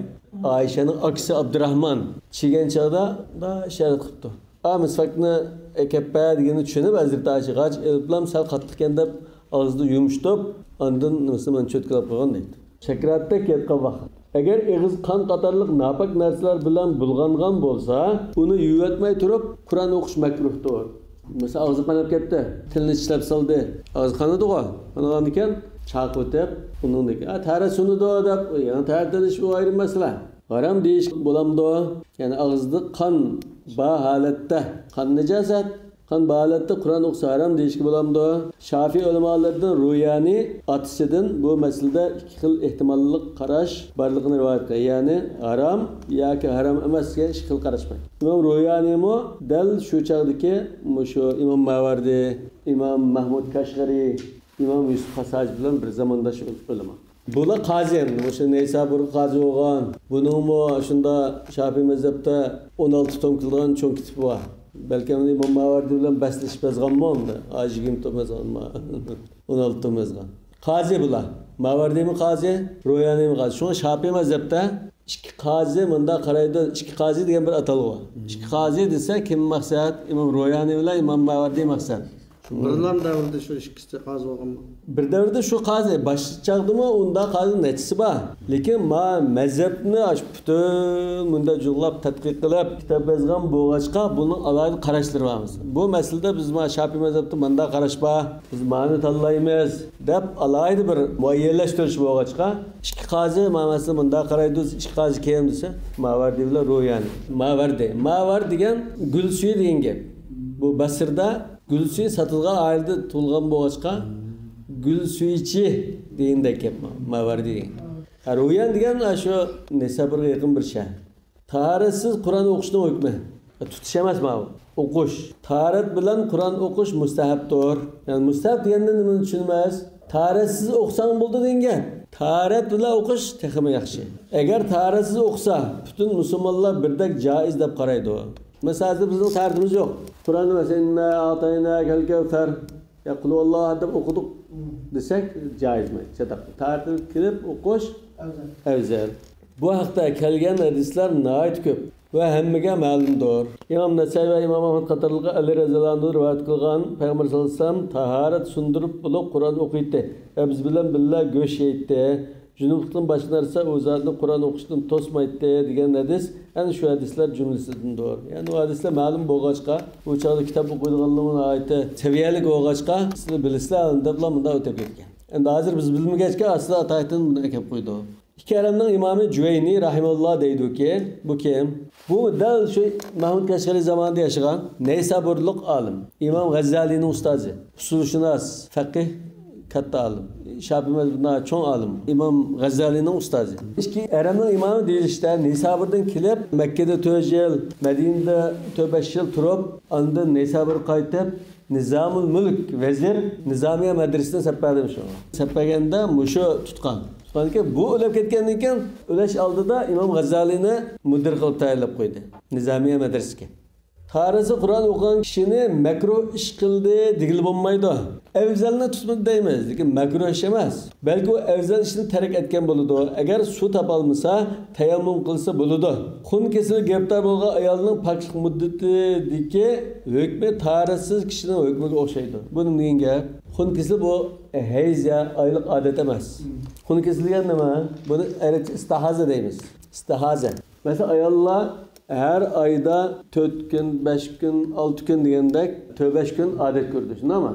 ئائىشەنىڭ ئاكىسى ئابدۇراھمان چىگەن چاغدا دا ئىشارەت قىپتۇ. ئا، مىسۋاكنى ئەكەپ بەر دېگىنىنى چۈشىنىپ، ھەزرىتى ئائىشە غاچ ئېلىپلام سەل قاتتىق ئىكەن دەپ ئاغزىدا يۇمشىتىپ، ئاندىن نېمىسىنى مانا چۆتكىلەپ قويغان دەيدۇ. سەكراتتەك ياتقان ۋاقىت. ئەگەر ئېغىز قان قاتارلىق ناپاك نەرسىلەر بىلەن بۇلغانغان بولسا، ئۇنى يۇيۇۋەتمەي تۇرۇپ قۇرئان ئوقۇش مەكرۇھتۇر. مەسىلەن، ئاغزى قاناپ كەتتى، تىلىنى چىشلەپ سالدى. ئاغزى قانىدىغۇ؟ قانىغاندىكىن چاقىۋېتىپ، ئۇنىڭدىن كېيىن، «ئا، تەھارەت سۇنىدۇ» دەپ، يەنە تەھارەت ئېلىش ئۇ ئايرىم مەسىلە. ھارام دېيىش بولامدۇ؟ يەنى ئاغزىدا قان بار ھالەتتە، قان نىجاسەت، قان بار ھالەتتە قۇرئان ئوقۇسا ھارام دېيىشكە بولامدۇ؟ شافىئىي ئۆلىمالىرىدىن رۇيانى ئاتىسىدىن بۇ مەسىلىدە ئىككى خىل ئېھتىماللىق قاراش بارلىقىنى رىۋايەت قىلغان. يەنى ھارام ياكى ھارام ئەمەس دېگەن ئىككى خىل قاراش بار. ئىمام رۇيانىمۇ دەل شۇ چاغدىكى مۇشۇ ئىمام ماۋەردى، ئىمام مەھمۇد كەشغەرى، ئىمام يۈسۈپ خاس ھاجى بىلەن بىر زامانداش ئۆلىما. بۇلار قازى ئەمدى، مۇشۇ نەيسابۇرغا قازى بولغان. بۇنىڭمۇ شۇندا شافىئىي مەزھەپتە ئون ئالتە توم كېلىدىغان چوڭ كىتابى بار. بەلكىم ئىمام ماۋەردى بىلەن بەسلىشىپ يازغانمۇ ئۇندا؟ ئاي، يىگىرمە تومۇن يازغانمۇ؟ ئون ئالتە تومۇن يازغان. قازى بۇلار. ماۋەردىمۇ قازى، رويانىمۇ قازى. شۇڭا شاپىي مەزھەپتە ئىككى قازى مۇنداق قارايدۇ، ئىككى قازى دېگەن بىر ئاتالغۇ. ئىككى قازى دېسە كىم مەقسەت؟ ئىمام رويانى بىلەن ئىمام ماۋەردى مەقسەت. بىرلام دەۋرىدە شۇ ئىككىسى قازى بولغانمۇ؟ بىر دەۋردە شۇ قازى، باش چاغدىمۇ ئۇنداق قازى نەچچىسى بار. لېكىن ما مەزھەپنى ئاشۇ پۈتۈن مۇنداق جۇغلاپ تەتقىق قىلىپ كىتاب يازغان بولغاچقا، بۇنىڭ ئالاھىدە قاراشلىرى بار. بۇ مەسىلىدە بىز ما شاپىي مەزھەپتە مۇنداق قاراش بار، بىز مانى تاللايمىز دەپ ئالاھىدە بىر مۇئەييەنلەشتۈرۈش بولغاچقا، ئىككى قازى ما مەسىلە مۇنداق قارايدۇ، ئىككى قازى كىم دېسە، ماۋەردى بىلەن رويانى. ماۋەردى. ماۋەر دېگەن گۈل سۈيى دېگەن گەپ. بۇ بەسرىدە گۈل سۈيى ساتىدىغان ئائىلىدە تۇغۇلغان بولغاچقا، گۈل سۈيىچى دېگەندەك گەپ ما-، ماۋەردى دېگەن. ھە، رويان دېگەن شۇ نەيسابۇرغا يېقىن بىر شەھەر. تاھارەتسىز قۇرئان ئوقۇشنىڭ ھۆكمى. تۇتۇش ئەمەس ماۋۇ. ئوقۇش. تاھارەت بىلەن قۇرئان ئوقۇش مۇستەھەبتۇر. يەنى مۇستەھەب دېگەندىن نېمىنى چۈشىنىمىز؟ تاھارەتسىز ئوقۇساڭ بولىدۇ دېگەن گەپ. تاھارەت بىلەن ئوقۇش تېخىمۇ ياخشى. ئەگەر تاھارەتسىز ئوقۇسا، پۈتۈن مۇسۇلمانلار بىردەك جائىز دەپ قارايدۇ. مەسىلەن، ھازىر بىزنىڭ تەرىتىمىز يوق. قۇرئاندا مەسىلەن، ئىننا ئەئتەيناكەل كەۋسەر، يا قۇل ھۇۋاللاھۇ ئەھەد دەپ ئوقۇدۇق دېسەك، جائىز ئەمەس، چاتاق. تەرىتىگە كېلىپ ئوقۇش ئەۋزەل. بۇ ھەقتە كەلگەن ھەدىسلەر ناھايىتى كۆپ ۋە ھەممىگە مەلۇمدۇر. ئىمام نەسائىي ۋە ئىمام ئەھمەد قاتارلىقلار ئەلى رەزىياللاھۇ ئەنھۇدىن رىۋايەت قىلغان، پەيغەمبەر سەللەللاھۇ ئەلەيھى ۋەسەللەم تاھارەت سۇندۇرۇپ بولۇپ قۇرئان ئوقۇيتتى ۋە بىز بىلەن بىللە گۆش يەيتتى. جۇنۇپلۇقتىن باشقا نەرسە ئۇ زاتنى قۇرئان ئوقۇشتىن توسمايتتى دېگەن ھەدىس ئەنە شۇ ھەدىسلەر جۈملىسىدىندۇر. يەنى ئۇ ھەدىسلەر مەلۇم بولغاچقا، ئۇ چاغدا كىتاب ئوقۇيدىغانلىرىمۇ ناھايىتى سەۋىيەلىك بولغاچقا، سىلەر بىلىسىلەر دەپلا مۇنداق ئۆتۈپ كەتكەن. ئەمدى ھازىر بىز بىلمىگەچكە، ئاستىدا ئاتايتىن بۇنى ئەكەپ قويدۇق. ئىككى ھەرەمنىڭ ئىمامى جۇۋەينى رەھىمەھۇللا دەيدۇكى، بۇ كىم؟ بۇ دەل شۇ مەھمۇد كەشغەرى زامانىدا ياشىغان نەيسابۇرلۇق ئالىم، ئىمام غەززالىنىڭ ئۇستازى، ئۇسۇلشۇناس، فەقىھ، كاتتا ئالىم، شاپىي مەزھىپىدە چوڭ ئالىم، ئىمام غەززالىنىڭ ئۇستازى. ئىككى ھەرەمنىڭ ئىمامى دېيىلىشىچە، نەيسابۇردىن كېلىپ، مەككىدە تۆت يىل، مەدىنىدە تۆت بەش يىل تۇرۇپ، ئاندىن نەيسابۇرغا قايتىپ، نىزامۇل مۇلك ۋەزىر نىزامىيە مەدرىسىنى سەپ بەردى مۇشۇ. سەپ بەرگەندە مۇشۇ تۇتقان. تۇتقاندىكىن بۇ ئۆلۈپ كەتكەندىن كېيىن ئۆلۈش ئالدىدا ئىمام غەززالىنى مۇدىر قىلىپ تەيىنلەپ قويدى نىزامىيە مەدرىسىگە. تارىسى قۇرئان ئوقۇغان كىشىنى مەكرۇھ ئىش قىلدى دېگىلى بولمايدۇ. ئەۋزەلنى تۇتمىدى دەيمىز، لېكىن مەكرۇھ ئىش ئەمەس. بەلكى ئۇ ئەۋزەل ئىشنى تەرك ئەتكەن بولىدۇ. ئەگەر سۇ تاپالمىسا، تەيەممۇم قىلسا بولىدۇ. خۇن كېسىلى گىرىپتار بولغان ئايالنىڭ پاكلىق مۇددىتىدىكى ھۆكمى تارىسىز كىشىنىڭ ھۆكمىگە ئوخشايدۇ. بۇ نېمە دېگەن گەپ؟ خۇن كېسىلى بۇ ھەيز يا ئايلىق ئادەت ئەمەس. خۇن كېسىلى دېگەن نېمە؟ بۇنى ئەرەبچە ئىستىھازە دەيمىز. ئىستىھازە. مەسىلەن، ئاياللار ھەر ئايدا تۆت كۈن، بەش كۈن، ئالتە كۈن دېگەندەك تۆت بەش كۈن ئادەت كۆردى، شۇنداقمۇ؟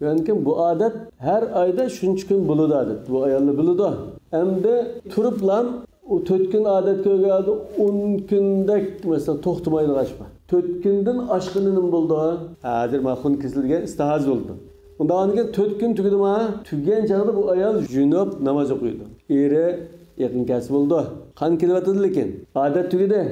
لېكىن بۇ ئادەت ھەر ئايدا شۇنچە كۈن بولىدۇ ئادەت. بۇ ئاياللار بىلىدۇ. ئەمدى تۇرۇپلام ئۇ تۆت كۈن ئادەت كۆرگەن ھالدا ئون كۈندەك، مەسىلەن، توختىمايدىغان ئىش بار. تۆت كۈندىن ئاشقىنى نېمە بولىدۇ؟ ھازىر مانا خۇن كېسىلى دېگەن ئىستىھازە بولىدۇ. ئۇنداق كېيىن تۆت كۈن تۈگىدىما؟ تۈگىگەن چاغدا بۇ ئايال جۇنۇپ ناماز ئوقۇيدۇ. ئېرى يېقىن كەلسە بولىدۇ. قان كېلىۋاتىدۇ لېكىن. ئادەت تۈگىدى.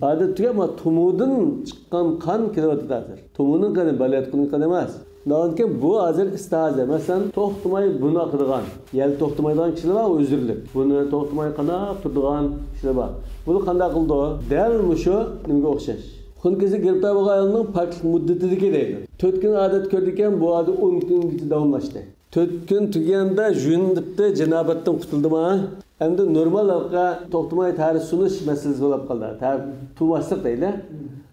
ئادەت تۈگەپ، مانا تومۇردىن چىققان قان كېلىۋاتىدۇ ھازىر. تومۇرنىڭ قېنى، بالىياتقۇنىڭ قېنى ئەمەس. ئۇنداقكەن بۇ ھازىر ئىستىھازە. مەسىلەن، توختىماي بۇنى ئاقىدىغان، يەل توختىمايدىغان كىشىلەر بار، ئۆزرىلىك. بۇنى توختىماي قاناپ تۇرىدىغان كىشىلەر بار. بۇنى قانداق قىلىدۇ؟ دەل مۇشۇ نېمىگە ئوخشاش. خۇن كېسىلى گىرىپتار بولغان ئايالنىڭ پاكلىق مۇددىتىدىكى دەيدۇ. تۆت كۈن ئادەت كۆردىكەن، بۇ ئادەت ئون كۈنگىچە داۋاملاشتى. تۆت كۈن تۈگىگەندە جۇنۇپتىن، جىنابەتتىن قۇتۇلدىما؟ ئەمدى نورمال ھالقا توختىماي تەھارەت سۇنۇش مەسىلىسى بولۇپ قالدى. تەھارەت تۇماسلىق دەيلى.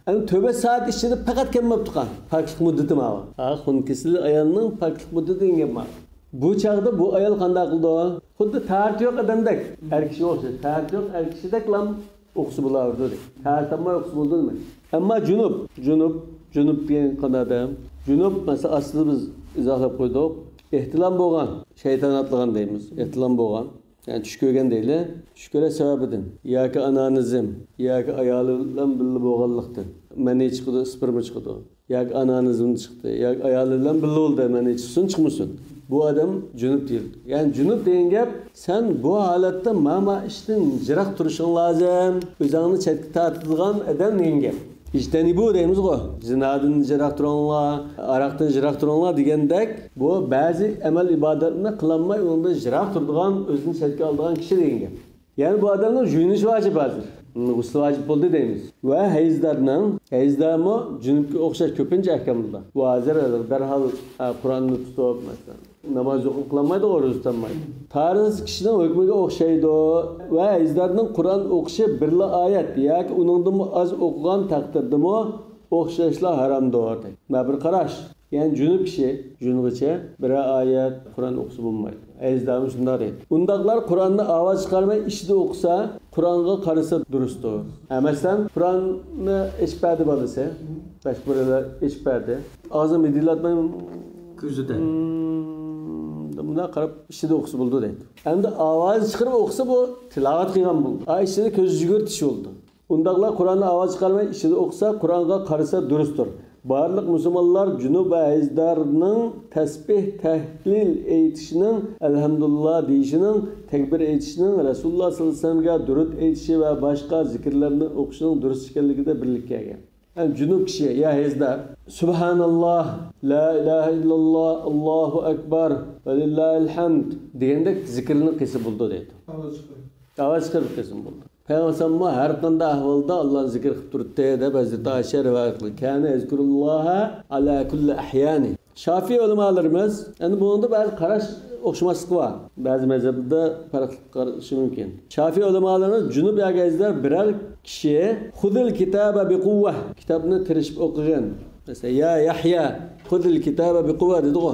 ئەمدى تۆت بەش سائەت ئىچىدە پەقەت كەم بولۇپ تۇرغان. پاكلىق مۇددىتى ماۋۇ. ھا، خۇن كېسىلى ئايالنىڭ پاكلىق مۇددىتى دېگەن گەپ ماۋۇ. بۇ چاغدا بۇ ئايال قانداق قىلىدۇ؟ خۇددى تەھارىتى يوق ئادەمدەك. ئەر كىشىگە ئوخشاش. تەھارىتى يوق ئەر كىشىدەكلا ئوقۇسا بولاۋېرىدۇ دەيدۇ. تەھارەت تاپماي ئوقۇسا بولىدۇ دېمەيدۇ. ئەمما جۇنۇپ، جۇنۇپ، جۇنۇپ دېگەن قانداق ئادەم؟ جۇنۇپ، مەسىلەن، ئاستىدا بىز ئىزاھلاپ قويدۇق. ئېھتىلام بولغان، شەيتان ئاتلىغان دەيمىز. ئېھتىلام بولغان. يەنى چۈش كۆرگەن دەيلى. چۈش كۆرۈش سەۋەبىدىن ياكى ئانانىزم، ياكى ئايالى بىلەن بىللە بولغانلىقتىن مەنى چىقىدۇ، ئىسپېرما چىقىدۇ. ياكى ئانانىزمدىن چىقتى، ياكى ئايالى بىلەن بىللە بولدى، مەنى چىقسۇن، چىقمىسۇن. بۇ ئادەم جۇنۇپ دېيىلىدۇ. يەنى جۇنۇپ دېگەن گەپ، سەن بۇ ھالەتتە ما، ما ئىشتىن يىراق تۇرۇشۇڭ لازىم. ئۆزۈڭنى چەتكە تارتىدىغان ئادەم دېگەن گەپ. ئىجتەنىبۇ دەيمىزغۇ، زىنادىن يىراق تۇرۇڭلار، ئاراقتىن يىراق تۇرۇڭلار دېگەندەك، بۇ بەزى ئەمەل ئىبادەتنى قىلالماي، ئۇنىڭدىن يىراق تۇرىدىغان، ئۆزىنى چەتكە ئالىدىغان كىشى دېگەن گەپ. يەنى بۇ ئادەمنىڭ يۇيۇنۇشى ۋاجىپ ھازىر. غۇسلى ۋاجىپ بولدى دەيمىز. ۋە ھەيزدارنىڭ، ھەيزدارمۇ جۇنۇپقا ئوخشاش كۆپىنچە ئەھكامدا. ئۇ ھازىر دەرھال، ھە، قۇرئاننى تۇتۇپ، مەسىلەن، ناماز ئوقۇپ قىلالمايدۇ، روزا تۇتالمايدۇ. تارىز كىشىنىڭ ھۆكمىگە ئوخشايدۇ. ۋە ھەيزدارنىڭ قۇرئان ئوقۇشى بىرلا ئايەت ياكى ئۇنىڭدىنمۇ ئاز ئوقۇغان تەقدىردىمۇ ئوخشاشلا ھارامدۇر، دەيدۇ. مانا بىر قاراش. يەنى جۇنۇپ كىشى جۇنغىچە بىرەر ئايەت قۇرئان ئوقۇسا بولمايدۇ. ھەيزدارمۇ شۇنداق دەيدۇ. ئۇنداقلار قۇرئاننى ئاۋاز چىقارماي ئىچىدە ئوقۇسا، قۇرئانغا قارىسا دۇرۇستۇر. ھە، مەسىلەن، قۇرئاننى ئېچىپ بەردى بالىسى. بەش بىرلەر ئېچىپ بەردى. ئاغزىنى مىدىرلاتماي كۆزىدە. مم، مۇنداق قاراپ ئىچىدە ئوقۇسا بولىدۇ دەيدۇ. ئەمدى ئاۋاز چىقىرىپ ئوقۇسا بۇ تىلاۋەت قىلغان بولىدۇ. ئا، ئىچىدە كۆز يۈگۈرتۈش بولىدۇ. ئۇنداقلار قۇرئاننى ئاۋاز چىقارماي ئىچىدە ئوقۇسا، قۇرئانغا قارىسا دۇرۇستۇر. بارلىق مۇسۇلمانلار جۇنۇپ ۋە ھەيزدارنىڭ تەسبىھ، تەھلىل ئېيتىشىنىڭ، ئەلھەمدۇلىللا دېيىشىنىڭ، تەكبىر ئېيتىشىنىڭ، رەسۇلۇللا سەللەللاھۇ ئەلەيھى ۋەسەللەمگە دۇرۇت ئېيتىشى ۋە باشقا زىكىرلەرنى ئوقۇشىنىڭ دۇرۇس ئىكەنلىكىدە بىرلىككە كەلگەن. يەنى جۇنۇپ كىشى يا ھەيزدار، سۇبھاناللا، لا ئىلاھە ئىللاللا، ئاللاھۇ ئەكبەر، ۋەلىللاھىل ھەمد دېگەندەك زىكىرنى قىلسا بولىدۇ دەيدۇ. ئاۋاز چىقىرىپ. ئاۋاز چىقىرىپ قىلسا بولىدۇ. پەيغەمبەر ئەلەيھىسسالاممۇ ھەر قانداق ئەھۋالدا ئاللانى زىكىر قىلىپ تۇراتتى دەپ ھەزرىتى ئائىشە رىۋايەت قىلدى. كان يذكر الله على كل أحيانه. شافىئىي ئۆلىمالىرىمىز، ئەمدى بۇنىڭدا بەزى قاراش ئوخشىماسلىقى بار. بەزى مەزھەپلەردە پەرقلىق قارىشى مۇمكىن. شافىئىي ئۆلىمالىرىمىز جۇنۇپ ياكى ھەيزدار بىرەر كىشى خۇزىل كىتابە بىقۇۋۋە، كىتابنى تىرىشىپ ئوقۇغىن. مەسىلەن، يا يەھيا خۇزىل كىتابە بىقۇۋۋە دېدىغۇ.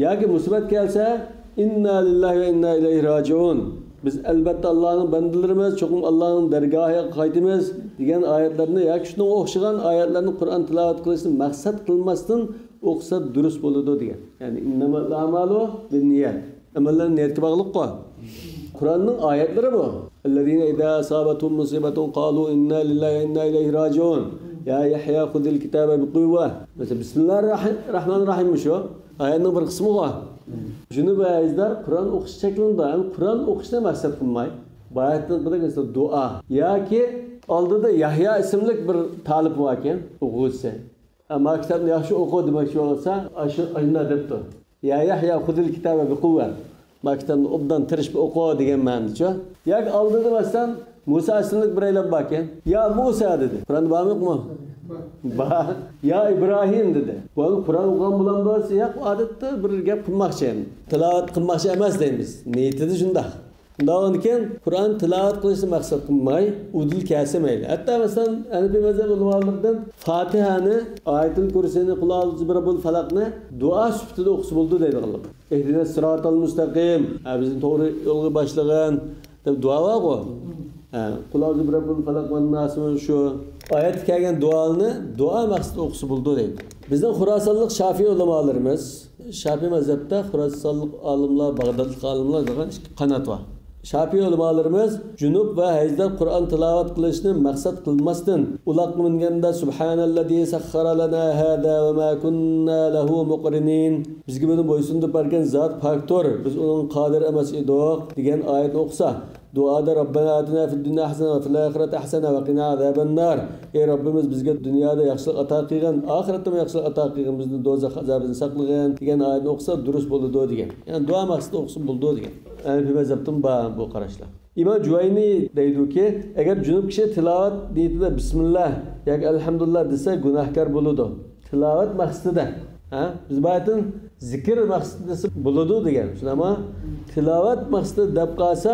ياكى مۇسىبەت كەلسە، ئىننا لىللاھى ۋە ئىننا ئىلەيھى راجىئۇن. بىز ئەلۋەتتە ئاللانىڭ بەندىلىرىمىز، چوقۇم ئاللانىڭ دەرگاھىغا قايتىمىز دېگەن ئايەتلەرنى ياكى شۇنىڭغا ئوخشىغان ئايەتلەرنى قۇرئان تىلاۋەت قىلىشنى مەقسەت قىلماستىن ئوقۇسا دۇرۇس بولىدۇ دېگەن. يەنى، ئىننەمەل ئەمالۇ بىننىيەت. ئەمەللەر نىيەتكە باغلىققۇ. قۇرئاننىڭ ئايەتلىرى بۇ. الذين إذا أصابتهم مصيبة قالوا إنا لله وإنا إليه راجعون. يا يحيى خذ الكتاب بقوة. مەسىلەن، بىسمىللاھىر راھمانىر راھىم شۇ. ئايەتنىڭ بىر قىسمىغۇ. جۇنۇپ ۋە ھەيزدار قۇرئان ئوقۇش چەكلىنىدۇ. يەنى قۇرئان ئوقۇشنى مەقسەت قىلماي، باياتىنقىدەك مەسىلەن دۇئا ياكى ئالدىدا يەھيا ئىسىملىك بىر تالىپ باركەن، ئوقۇغۇچىسى. ھە، ما كىتابنى ياخشى ئوقۇ دېمەكچى بولسا، ئاشۇ، ئاشۇنداق دەپتۇ. يا يەھيا خۇزىل كىتابە بىقۇۋۋە. ما كىتابنى ئوبدان تىرىشىپ ئوقۇ دېگەن مەنىدىچۇ. ياكى ئالدىدا مەسىلەن مۇسا ئىسىملىك بىرەيلەن باركەن. يا مۇسا دېدى. قۇرئاندا بارمۇ يوقمۇ؟ بار. يا ئىبراھىم دېدى. بۇ قۇرئان ئوقۇغان بولام بولسا، ياق، ئادەتتە بىر گەپ قىلماقچى، يەنى تىلاۋەت قىلماقچى ئەمەس دەيمىز. نىيىتىدە شۇنداق. شۇنداق بولغاندىكىن، قۇرئان تىلاۋەت قىلىشنى مەقسەت قىلماي، ئۇدۇل كەلسە مەيلى. ھەتتا مەسىلەن، ھەنىپىي مەزھەپ ئۆلىمالىرىدىن فاتىھەنى، ئايەتۇل كۇرسىنى، قۇل ئەئۇزۇ بىرەببىل فەلەقنى دۇئا سۈپىتىدە ئوقۇسا بولىدۇ دەيدىغانلار. ئىھدىنەس سىراتال مۇستەقىم، ھە، بىزنى توغرا يولغا باشلىغىن، دەپ دۇئا بارغۇ. ھە، قۇل ئەئۇزۇ بىرەببىل فەلەق ۋەن ناسمۇ شۇ. ئايەتتە كەلگەن دۇئانى دۇئا مەقسىتىدە ئوقۇسا بولىدۇ دەيدۇ. بىزنىڭ خۇراسانلىق شافىئىي ئۆلىمالىرىمىز، شافىئىي مەزھەپتە خۇراسانلىق ئالىملار، باغدادلىق ئالىملار دېگەن ئىككى قانات بار. شافىئىي ئۆلىمالىرىمىز جۇنۇپ ۋە ھەيزدار قۇرئان تىلاۋەت قىلىشنى مەقسەت قىلماستىن، ئۇلاغقا مىنگەندە، سۇبھانەللەزى سەخخەرە لەنا ھازا ۋە ما كۇننا لەھۇ مۇقرىنىن. بىزگە بۇنى بويسۇندۇرۇپ بەرگەن زات پاكتۇر، بىز ئۇنىڭغا قادىر ئەمەس ئىدۇق، دېگەن ئايەتنى ئوقۇسا، دۇئادا رەببەنا ئاتىنا فىد دۇنيا ھەسەنە ۋە فىل ئاخىرەتى ھەسەنە ۋە قىنا ئازابەننار. ئەي رەببىمىز، بىزگە دۇنيادا ياخشىلىق ئاتا قىلغىن، ئاخىرەتتىمۇ ياخشىلىق ئاتا قىلغىن، بىزنى دوزاخ ئازابىدىن ساقلىغىن، دېگەن ئايەتنى ئوقۇسا دۇرۇس بولىدۇ دېگەن. يەنى دۇئا مەقسىتىدە ئوقۇسا بولىدۇ دېگەن. ھەنىپىي مەزھەپتىن بار بۇ قاراشلار. ئىمام جۇۋەينى دەيدۇكى، ئەگەر جۇنۇپ كىشى تىلاۋەت نىيىتىدە بىسمىللا ياكى ئەلھەمدۇلىللا دېسە، گۇناھكار بولىدۇ. تىلاۋەت مەقسىتىدە، ھە؟ بىز باياتىن زىكىر مەقسىتىدە دېسە بولىدۇ دېگەن. شۇنداقمۇ؟ تىلاۋەت مەقسىتىدە دەپ قالسا،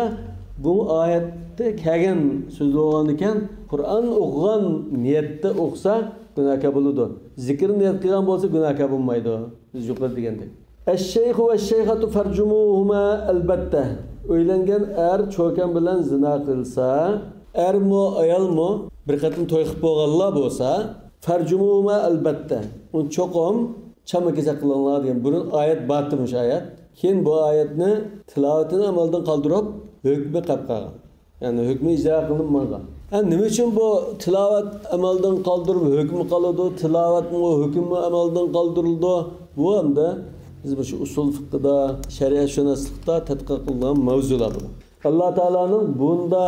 بۇ ئايەتتە كەلگەن سۆز بولغاندىكىن، قۇرئان ئوقۇغان نىيەتتە ئوقۇسا، گۇناھكار بولىدۇ. زىكىر نىيەت قىلغان بولسا، گۇناھكار بولمايدۇ. بىز يۇقىرىدا دېگەندەك. ئەششەيخۇ ۋەششەيخەتۇ فەرجۇمۇھۇما ئەلبەتتە. ئۆيلەنگەن ئەر چوكان بىلەن زىنا قىلسا، ئەرمۇ، ئايالمۇ بىر قېتىم توي قىلىپ بولغانلار بولسا، فەرجۇمۇھۇما ئەلبەتتە. ئۇنى چوقۇم چامما كېسەك قىلىڭلار دېگەن بۇرۇن ئايەت بارتى مۇشۇ ئايەت. كېيىن بۇ ئايەتنى تىلاۋىتىنى ئەمەلدىن قالدۇرۇپ، ھۆكمى قېلىپ قالغان. يەنى ھۆكمى ئىجرا قىلىنمىغان. ھە، نېمە ئۈچۈن بۇ تىلاۋەت ئەمەلدىن قالدۇرۇپ ھۆكمى قالىدۇ، تىلاۋەتمۇ ھۆكمى ئەمەلدىن قالدۇرۇلىدۇ؟ بۇ ئەمدى بىز مۇشۇ ئۇسۇل فىقىدا، شەرىئەتشۇناسلىقتا تەتقىق قىلىنغان مەۋزۇلار بۇلار. ئاللا تائالانىڭ بۇندا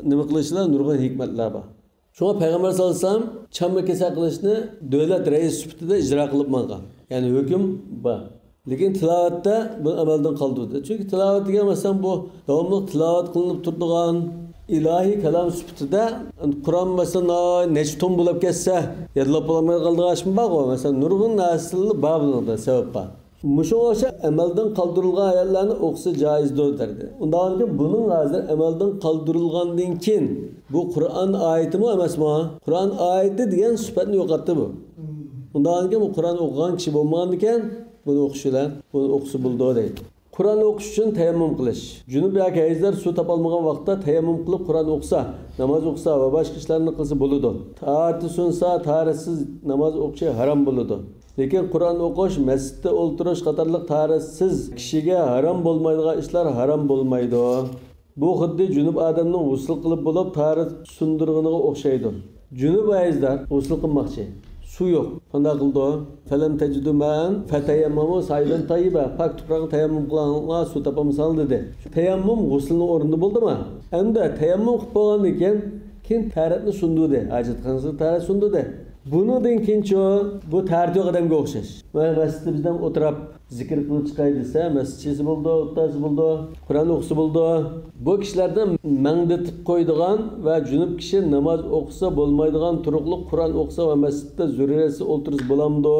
نېمە قىلىشىدا نۇرغۇن ھېكمەتلەر بار. شۇڭا پەيغەمبەر ساللاللاھۇ ئەلەيھى ۋەسەللەم چامما كېسەك قىلىشنى دۆلەت رەئىسى سۈپىتىدە ئىجرا قىلىپ ماڭغان. يەنى ھۆكۈم بار. لېكىن تىلاۋەتتە بۇنى ئەمەلدىن قالدۇردى. چۈنكى تىلاۋەت دېگەن مەسىلەن بۇ داۋاملىق تىلاۋەت قىلىنىپ تۇرىدىغان، ئىلاھىي كالام سۈپىتىدە قۇرئان، مەسىلەن، نەچچە توم بولۇپ كەتسە، يادلاپ بولالماي قالىدىغان ئىشمۇ بارغۇ. مەسىلەن، نۇرغۇن نەرسىلەر بار بۇنىڭدا، سەۋەب بار. مۇشۇغا ئوخشاپ ئەمەلدىن قالدۇرۇلغان ئايەتلەرنى ئوقۇسا جائىزدۇر دېدى. ئۇنداقتىكىن بۇنىڭ ھازىر ئەمەلدىن قالدۇرۇلغاندىن كېيىن، بۇ قۇرئان ئايىتىمۇ ئەمەسمۇ؟ قۇرئان ئايىتى دېگەن سۈپەتنى يوقاتتى بۇ. ئۇنداقتىن كېيىن بۇ قۇرئان ئوقۇغان كىشى بولمىغاندىكىن، بۇنى ئوقۇش بىلەن بۇنى ئوقۇسا بولىدۇ دەيدۇ. قۇرئان ئوقۇش ئۈچۈن تەيەممۇم قىلىش. جۇنۇپ ياكى ھەيزلەر سۇ تاپالمىغان ۋاقىتتا تەيەممۇم قىلىپ قۇرئان ئوقۇسا، ناماز ئوقۇسا ۋە باشقا ئىشلارنى قىلسا بولىدۇ. تاھارىتى سۇنسا، تاھارەتسىز ناماز ئوقۇشى ھارام بولىدۇ. لېكىن قۇرئان ئوقۇش، مەسچىتتە ئولتۇرۇش قاتارلىق تاھارەتسىز كىشىگە ھارام بولمايدىغان ئىشلار ھارام بولمايدۇ. بۇ خۇددى جۇنۇپ ئادەمنىڭ غۇسۇل قىلىپ بولۇپ تاھارەت سۇندۇرغىنىغا ئوخشايدۇ. جۇنۇپ ھەيزدار غۇسۇل قىلماقچى. سۇ يوق. قانداق قىلىدۇ؟ فەلەم تەجىدۇ مائەن فەتەيەممەمۇ سائىدەن تەييىبا. پاك تۇپراقنى تەيەممۇم قىلىڭلار، سۇ تاپالمىساڭلار دېدى. تەيەممۇم غۇسۇلنىڭ ئورنىدا بولدىمۇ؟ ئەمدى تەيەممۇم قىلىپ بولغاندىن كېيىن، كېيىن تەھارەتنى سۇندۇردى. ھاجەتخانىسىدا تەھارەت سۇندۇردى. بۇنىڭدىن كېيىنچۇ؟ بۇ تەھارىتى يوق ئادەمگە ئوخشاش. مەن مەسچىتتە بىزدەن ئولتۇراپ، زىكىر قىلىپ چىقاي دېسە، مەسچىتچىسى بولىدۇ، ئولتۇرسا بولىدۇ، قۇرئان ئوقۇسا بولىدۇ. بۇ كىشىلەردىن مەڭدىتىپ قويىدىغان ۋە جۇنۇپ كىشى ناماز ئوقۇسا بولمايدىغان تۇرۇقلۇق قۇرئان ئوقۇسا ۋە مەسچىتتە زۆرۈرىيەتسىز ئولتۇرسا بولامدۇ؟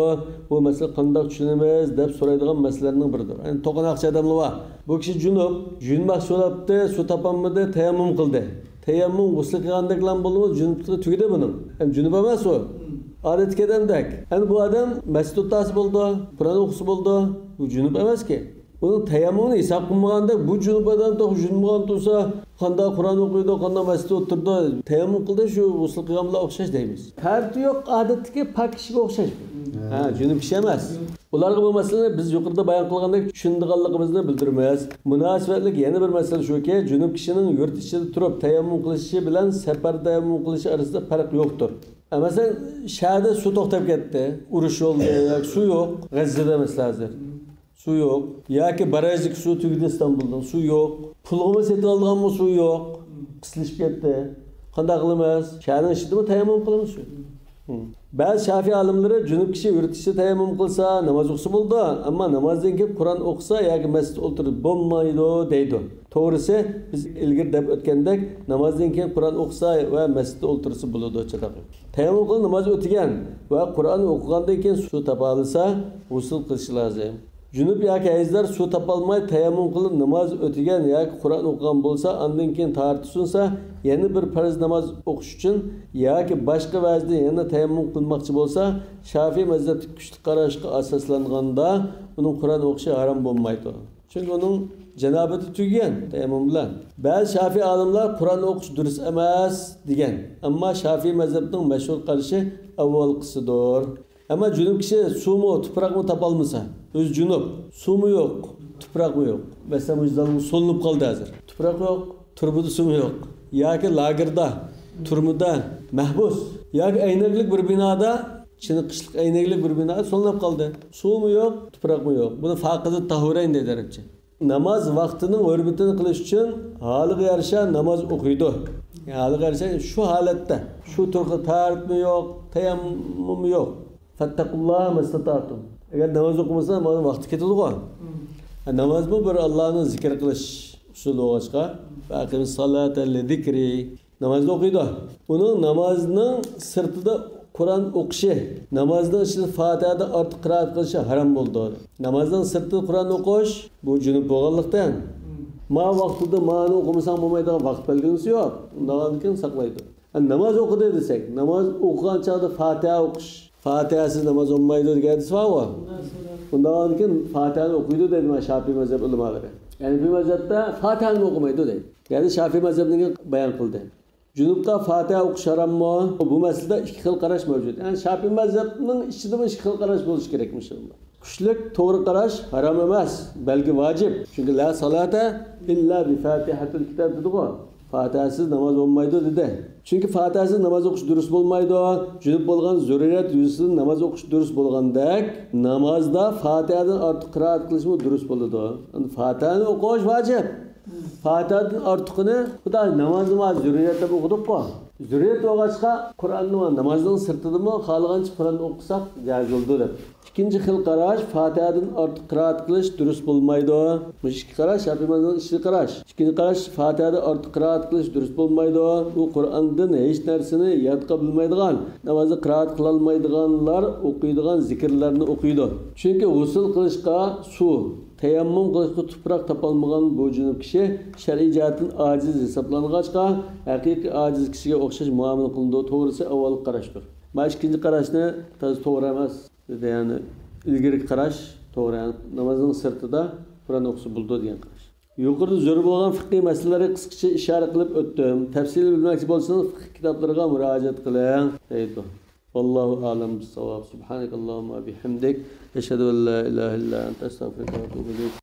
بۇ مەسىلە قانداق چۈشىنىمىز؟ دەپ سورايدىغان مەسىلىلەرنىڭ بىرىدۇر. يەنى توقۇناقچى ئادەملەر بار. بۇ كىشى جۇنۇپ، يۇيۇنماقچى بولۇپتۇ، سۇ تاپالمىدى، تەيەممۇم قىلدى. تەيەممۇم غۇسلى قىلغاندەكلا بولدىمۇ، جۇنۇپلۇقى تۈگىدى بۇنىڭ. ئەمدى جۇنۇپ ئەمەس ئۇ. ئادەتتىكى ئادەمدەك. ئەمدى بۇ ئادەم مەسچىتتە ئولتۇرسا بولىدۇ، قۇرئان ئوقۇسا بولىدۇ. بۇ جۇنۇپ ئەمەسكى. ئۇنىڭ تەيەممۇمىنى ھېساب قىلمىغاندەك، بۇ جۇنۇپ ئادەم توخۇ جۇنۇپ بولغان تۇرسا، قانداق قۇرئان ئوقۇيدۇ، قانداق مەسچىتتە ئولتۇرىدۇ، تەيەممۇم قىلدى، شۇ غۇسلى قىلغان بىلەن ئوخشاش دەيمىز. تەرىتى يوق، ئادەتتىكى پاك كىشىگە ئوخشاش. ھە، جۇنۇپ كىشى ئەمەس. ئۇلارغا بۇ مەسىلىنى بىز يۇقىرىدا بايان قىلغاندەك چۈشىنىدىغانلىقىمىزنى بىلدۈرىمىز. مۇناسىۋەتلىك يەنە بىر مەسىلە شۇكى، جۇنۇپ كىشىنىڭ يۇرت ئىچىدە تۇرۇپ تەيەممۇم قىلىشى بىلەن سەپەردە تەيەممۇم قىلىشى ئارىسىدا پەرق يوقتۇر. مەسىلەن، شەھەردە سۇ توختاپ كەتتى، ئۇرۇش بولدى ياكى سۇ يوق، غەززىدە مەسىلەن ھازىر. سۇ يوق. ياكى باراژدىكى سۇ تۈگىدى ئىستانبۇلنىڭ، سۇ يوق. پۇلغىمۇ سېتىۋالىدىغانمۇ سۇ يوق. قىسلىشىپ كەتتى. قانداق قىلىمىز؟ شەھەرنىڭ ئىچىدىمۇ تەيەممۇم قىلىمىز شۇ. بەزى شافىي ئالىملىرى جۇنۇپ كىشى يۇرت ئىچىدە تەيەممۇم قىلسا ناماز ئوقۇسا بولىدۇ، ئەمما نامازدىن كېيىن قۇرئان ئوقۇسا ياكى مەسچىتتە ئولتۇرسا بولمايدۇ دەيدۇ. توغرىسى، بىز ئىلگىرى دەپ ئۆتكەندەك، نامازدىن كېيىن قۇرئان ئوقۇسا ۋە مەسچىتتە ئولتۇرسا بولىدۇ، چاتاق. تەيەممۇم قىلىپ ناماز ئۆتىگەن ۋە قۇرئان ئوقۇغاندىن كېيىن سۇ تاپالىسا، غۇسۇل قىلىشى لازىم. جۇنۇپ ياكى ھەيزلەر سۇ تاپالماي تەيەممۇم قىلىپ ناماز ئۆتىگەن ياكى قۇرئان ئوقۇغان بولسا، ئاندىن كېيىن تاھارىتى سۇنسا، يەنە بىر پەرز ناماز ئوقۇش ئۈچۈن ياكى باشقا ۋەجىدىن يەنە تەيەممۇم قىلماقچى بولسا، شافىي مەزھەپتىكى كۈچلۈك قاراشقا ئاساسلانغاندا، ئۇنىڭ قۇرئان ئوقۇشى ھارام بولمايدۇ. چۈنكى ئۇنىڭ جانابىتى تۈگىگەن تەيەممۇم بىلەن. بەزى شافىي ئالىملار قۇرئان ئوقۇش دۇرۇس ئەمەس دېگەن. ئەمما شافىي مەزھەپنىڭ مەشھۇر قارىشى ئاۋۋالقىسىدۇر. ئەمما جۇنۇپ كىشى سۇمۇ، تۇپراقمۇ تاپالمىسا، ئۆزى جۇنۇپ، سۇمۇ يوق، تۇپراقمۇ يوق. مەسىلەن، مۇشۇ زالغا سولىنىپ قالدى ھازىر. تۇپراق يوق، تۇرۇبىدا سۇمۇ يوق. ياكى لاگېردا، تۈرمىدە، مەھبۇس. ياكى ئەينەكلىك بىر بىنادا، چېنىقىشلىق ئەينەكلىك بىر بىنادا سولىنىپ قالدى. سۇمۇ يوق، تۇپراقمۇ يوق. بۇنى فاقىدە تاھۇرەين دەيدۇ ئەرەبچە. ناماز ۋاقتىنىڭ ھۆرمىتىنى قىلىش ئۈچۈن ھالىغا يارىشا ناماز ئوقۇيدۇ. يەنى ھالىغا يارىشا شۇ ھالەتتە، شۇ تۇرقى تەھارەتمۇ يوق، تەيەممۇممۇ يوق. فەتتەقۇللاھە مەستەتەتۇم. ئەگەر ناماز ئوقۇمىسا، نامازنىڭ ۋاقتى كېتىدىغۇ. ھە، نامازمۇ بىر ئاللانى زىكىر قىلىش ئۇسۇلى بولغاچقا، ۋە ئەقىمىسسالاتە لىزىكرى. نامازنى ئوقۇيدۇ. ئۇنىڭ نامازنىڭ سىرتىدا قۇرئان ئوقۇشى، نامازنىڭ ئىچىدە فاتىھەدىن ئارتۇق قىرائەت قىلىشى ھارام بولىدۇ. نامازنىڭ سىرتىدا قۇرئان ئوقۇش، بۇ جۇنۇپ بولغانلىقتىن، ما ۋاقتىدا مانى ئوقۇمىساڭ بولمايدىغان ۋاقىت بەلگىلىمىسى يوق. ئۇنداقتىن كېيىن ساقلايدۇ. ھە، ناماز ئوقۇدى دېسەك، ناماز ئوقۇغان چاغدا فاتىھە ئوقۇش، فاتىھەسىز ناماز بولمايدۇ دېگەن ھەدىس بارغۇ. ئۇنداقتىن كېيىن فاتىھەنى ئوقۇيدۇ دەيدۇ مانا شافىي مەزھەپ ئۆلىمالىرى. ھەنىفىي مەزھەپتە فاتىھەنى ئوقۇمايدۇ دەيدۇ. يەنى شافىي مەزھەپنىڭكى بايان قىلدى. جۇنۇپقا فاتىھە ئوقۇش ھاراممۇ؟ بۇ مەسىلىدە ئىككى خىل قاراش مەۋجۇت. يەنى شافىي مەزھەپنىڭ ئىچىدىمۇ ئىككى خىل قاراش بولۇشى كېرەكمىش. كۈچلۈك توغرا قاراش ھارام ئەمەس، بەلكى ۋاجىپ. چۈنكى لا سالاتا ئىللا بىفاتىھەتىل كىتاب دېدىغۇ. فاتىھەسىز ناماز بولمايدۇ دېدى. چۈنكى فاتىھەسىز ناماز ئوقۇش دۇرۇس بولمايدۇ. جۇنۇپ بولغان زۆرۈرىيەت يۈزىسىدىن ناماز ئوقۇش دۇرۇس بولغاندەك، نامازدا فاتىھەدىن ئارتۇق قىرائەت قىلىشمۇ دۇرۇس بولىدۇ. فاتىھەنى ئوقۇش ۋاجىپ. فاتىھەدىن ئارتۇقىنى، خۇدا نامازنى ما زۆرۈرىيەت دەپ ئوقۇدۇققۇ. زۆرۈرىيەت بولغاچقا، قۇرئاننى ما نامازنىڭ سىرتىدىمۇ خالىغانچە قۇرئان ئوقۇساق جائىز بولىدۇ دەپ. ئىككىنچى خىل قاراش، فاتىھەدىن ئارتۇق قىرائەت قىلىش دۇرۇس بولمايدۇ. مۇشۇ ئىككى قاراش، شافىئىي مەزھەپنىڭ ئىچىدىكى قاراش. ئىككىنچى قاراش، فاتىھەدىن ئارتۇق قىرائەت قىلىش دۇرۇس بولمايدۇ. ئۇ قۇرئاندىن ھېچ نەرسىنى يادقا بىلمەيدىغان، نامازدا قىرائەت قىلالمايدىغانلار ئوقۇيدىغان زىكىرلەرنى ئوقۇيدۇ. چۈنكى غۇسۇل قىلىشقا سۇ، تەيەممۇم قىلىشقا تۇپراق تاپالمىغان بۇ جۈنۈپ كىشى شەرئىي جەھەتتىن ئاجىز ھېسابلانغاچقا، ھەقىقىي ئاجىز كىشىگە ئوخشاش مۇئامىلە قىلىنىدۇ. توغرىسى ئاۋۋالقى قاراشتۇر. مانا ئىككىنچى قاراشنى تازا توغرا ئەمەس دېدى، يەنى ئىلگىرىكى قاراش توغرا، يەنى نامازنىڭ سىرتىدا قۇرئان ئوقۇسا بولىدۇ دېگەن قاراش. يۇقىرىدا زۆرۈر بولغان فىقھىي مەسىلىلەرگە قىسقىچە ئىشارە قىلىپ ئۆتتۈم. تەپسىلىي بىلمەكچى بولسىڭىز، فىقھىي كىتابلىرىغا مۇراجىئەت قىلىڭ، دەيدۇ. ۋاللاھۇ ئەئلەم بىسساۋاب. سۇبھانەكەللاھۇممە ۋە بىھەمدىك. ئەشھەدۇ ئەن لا ئىلاھە ئىللا ئەنتە، ئەستەغفىرۇكە ۋە ئەتۇبۇ ئىلەيك.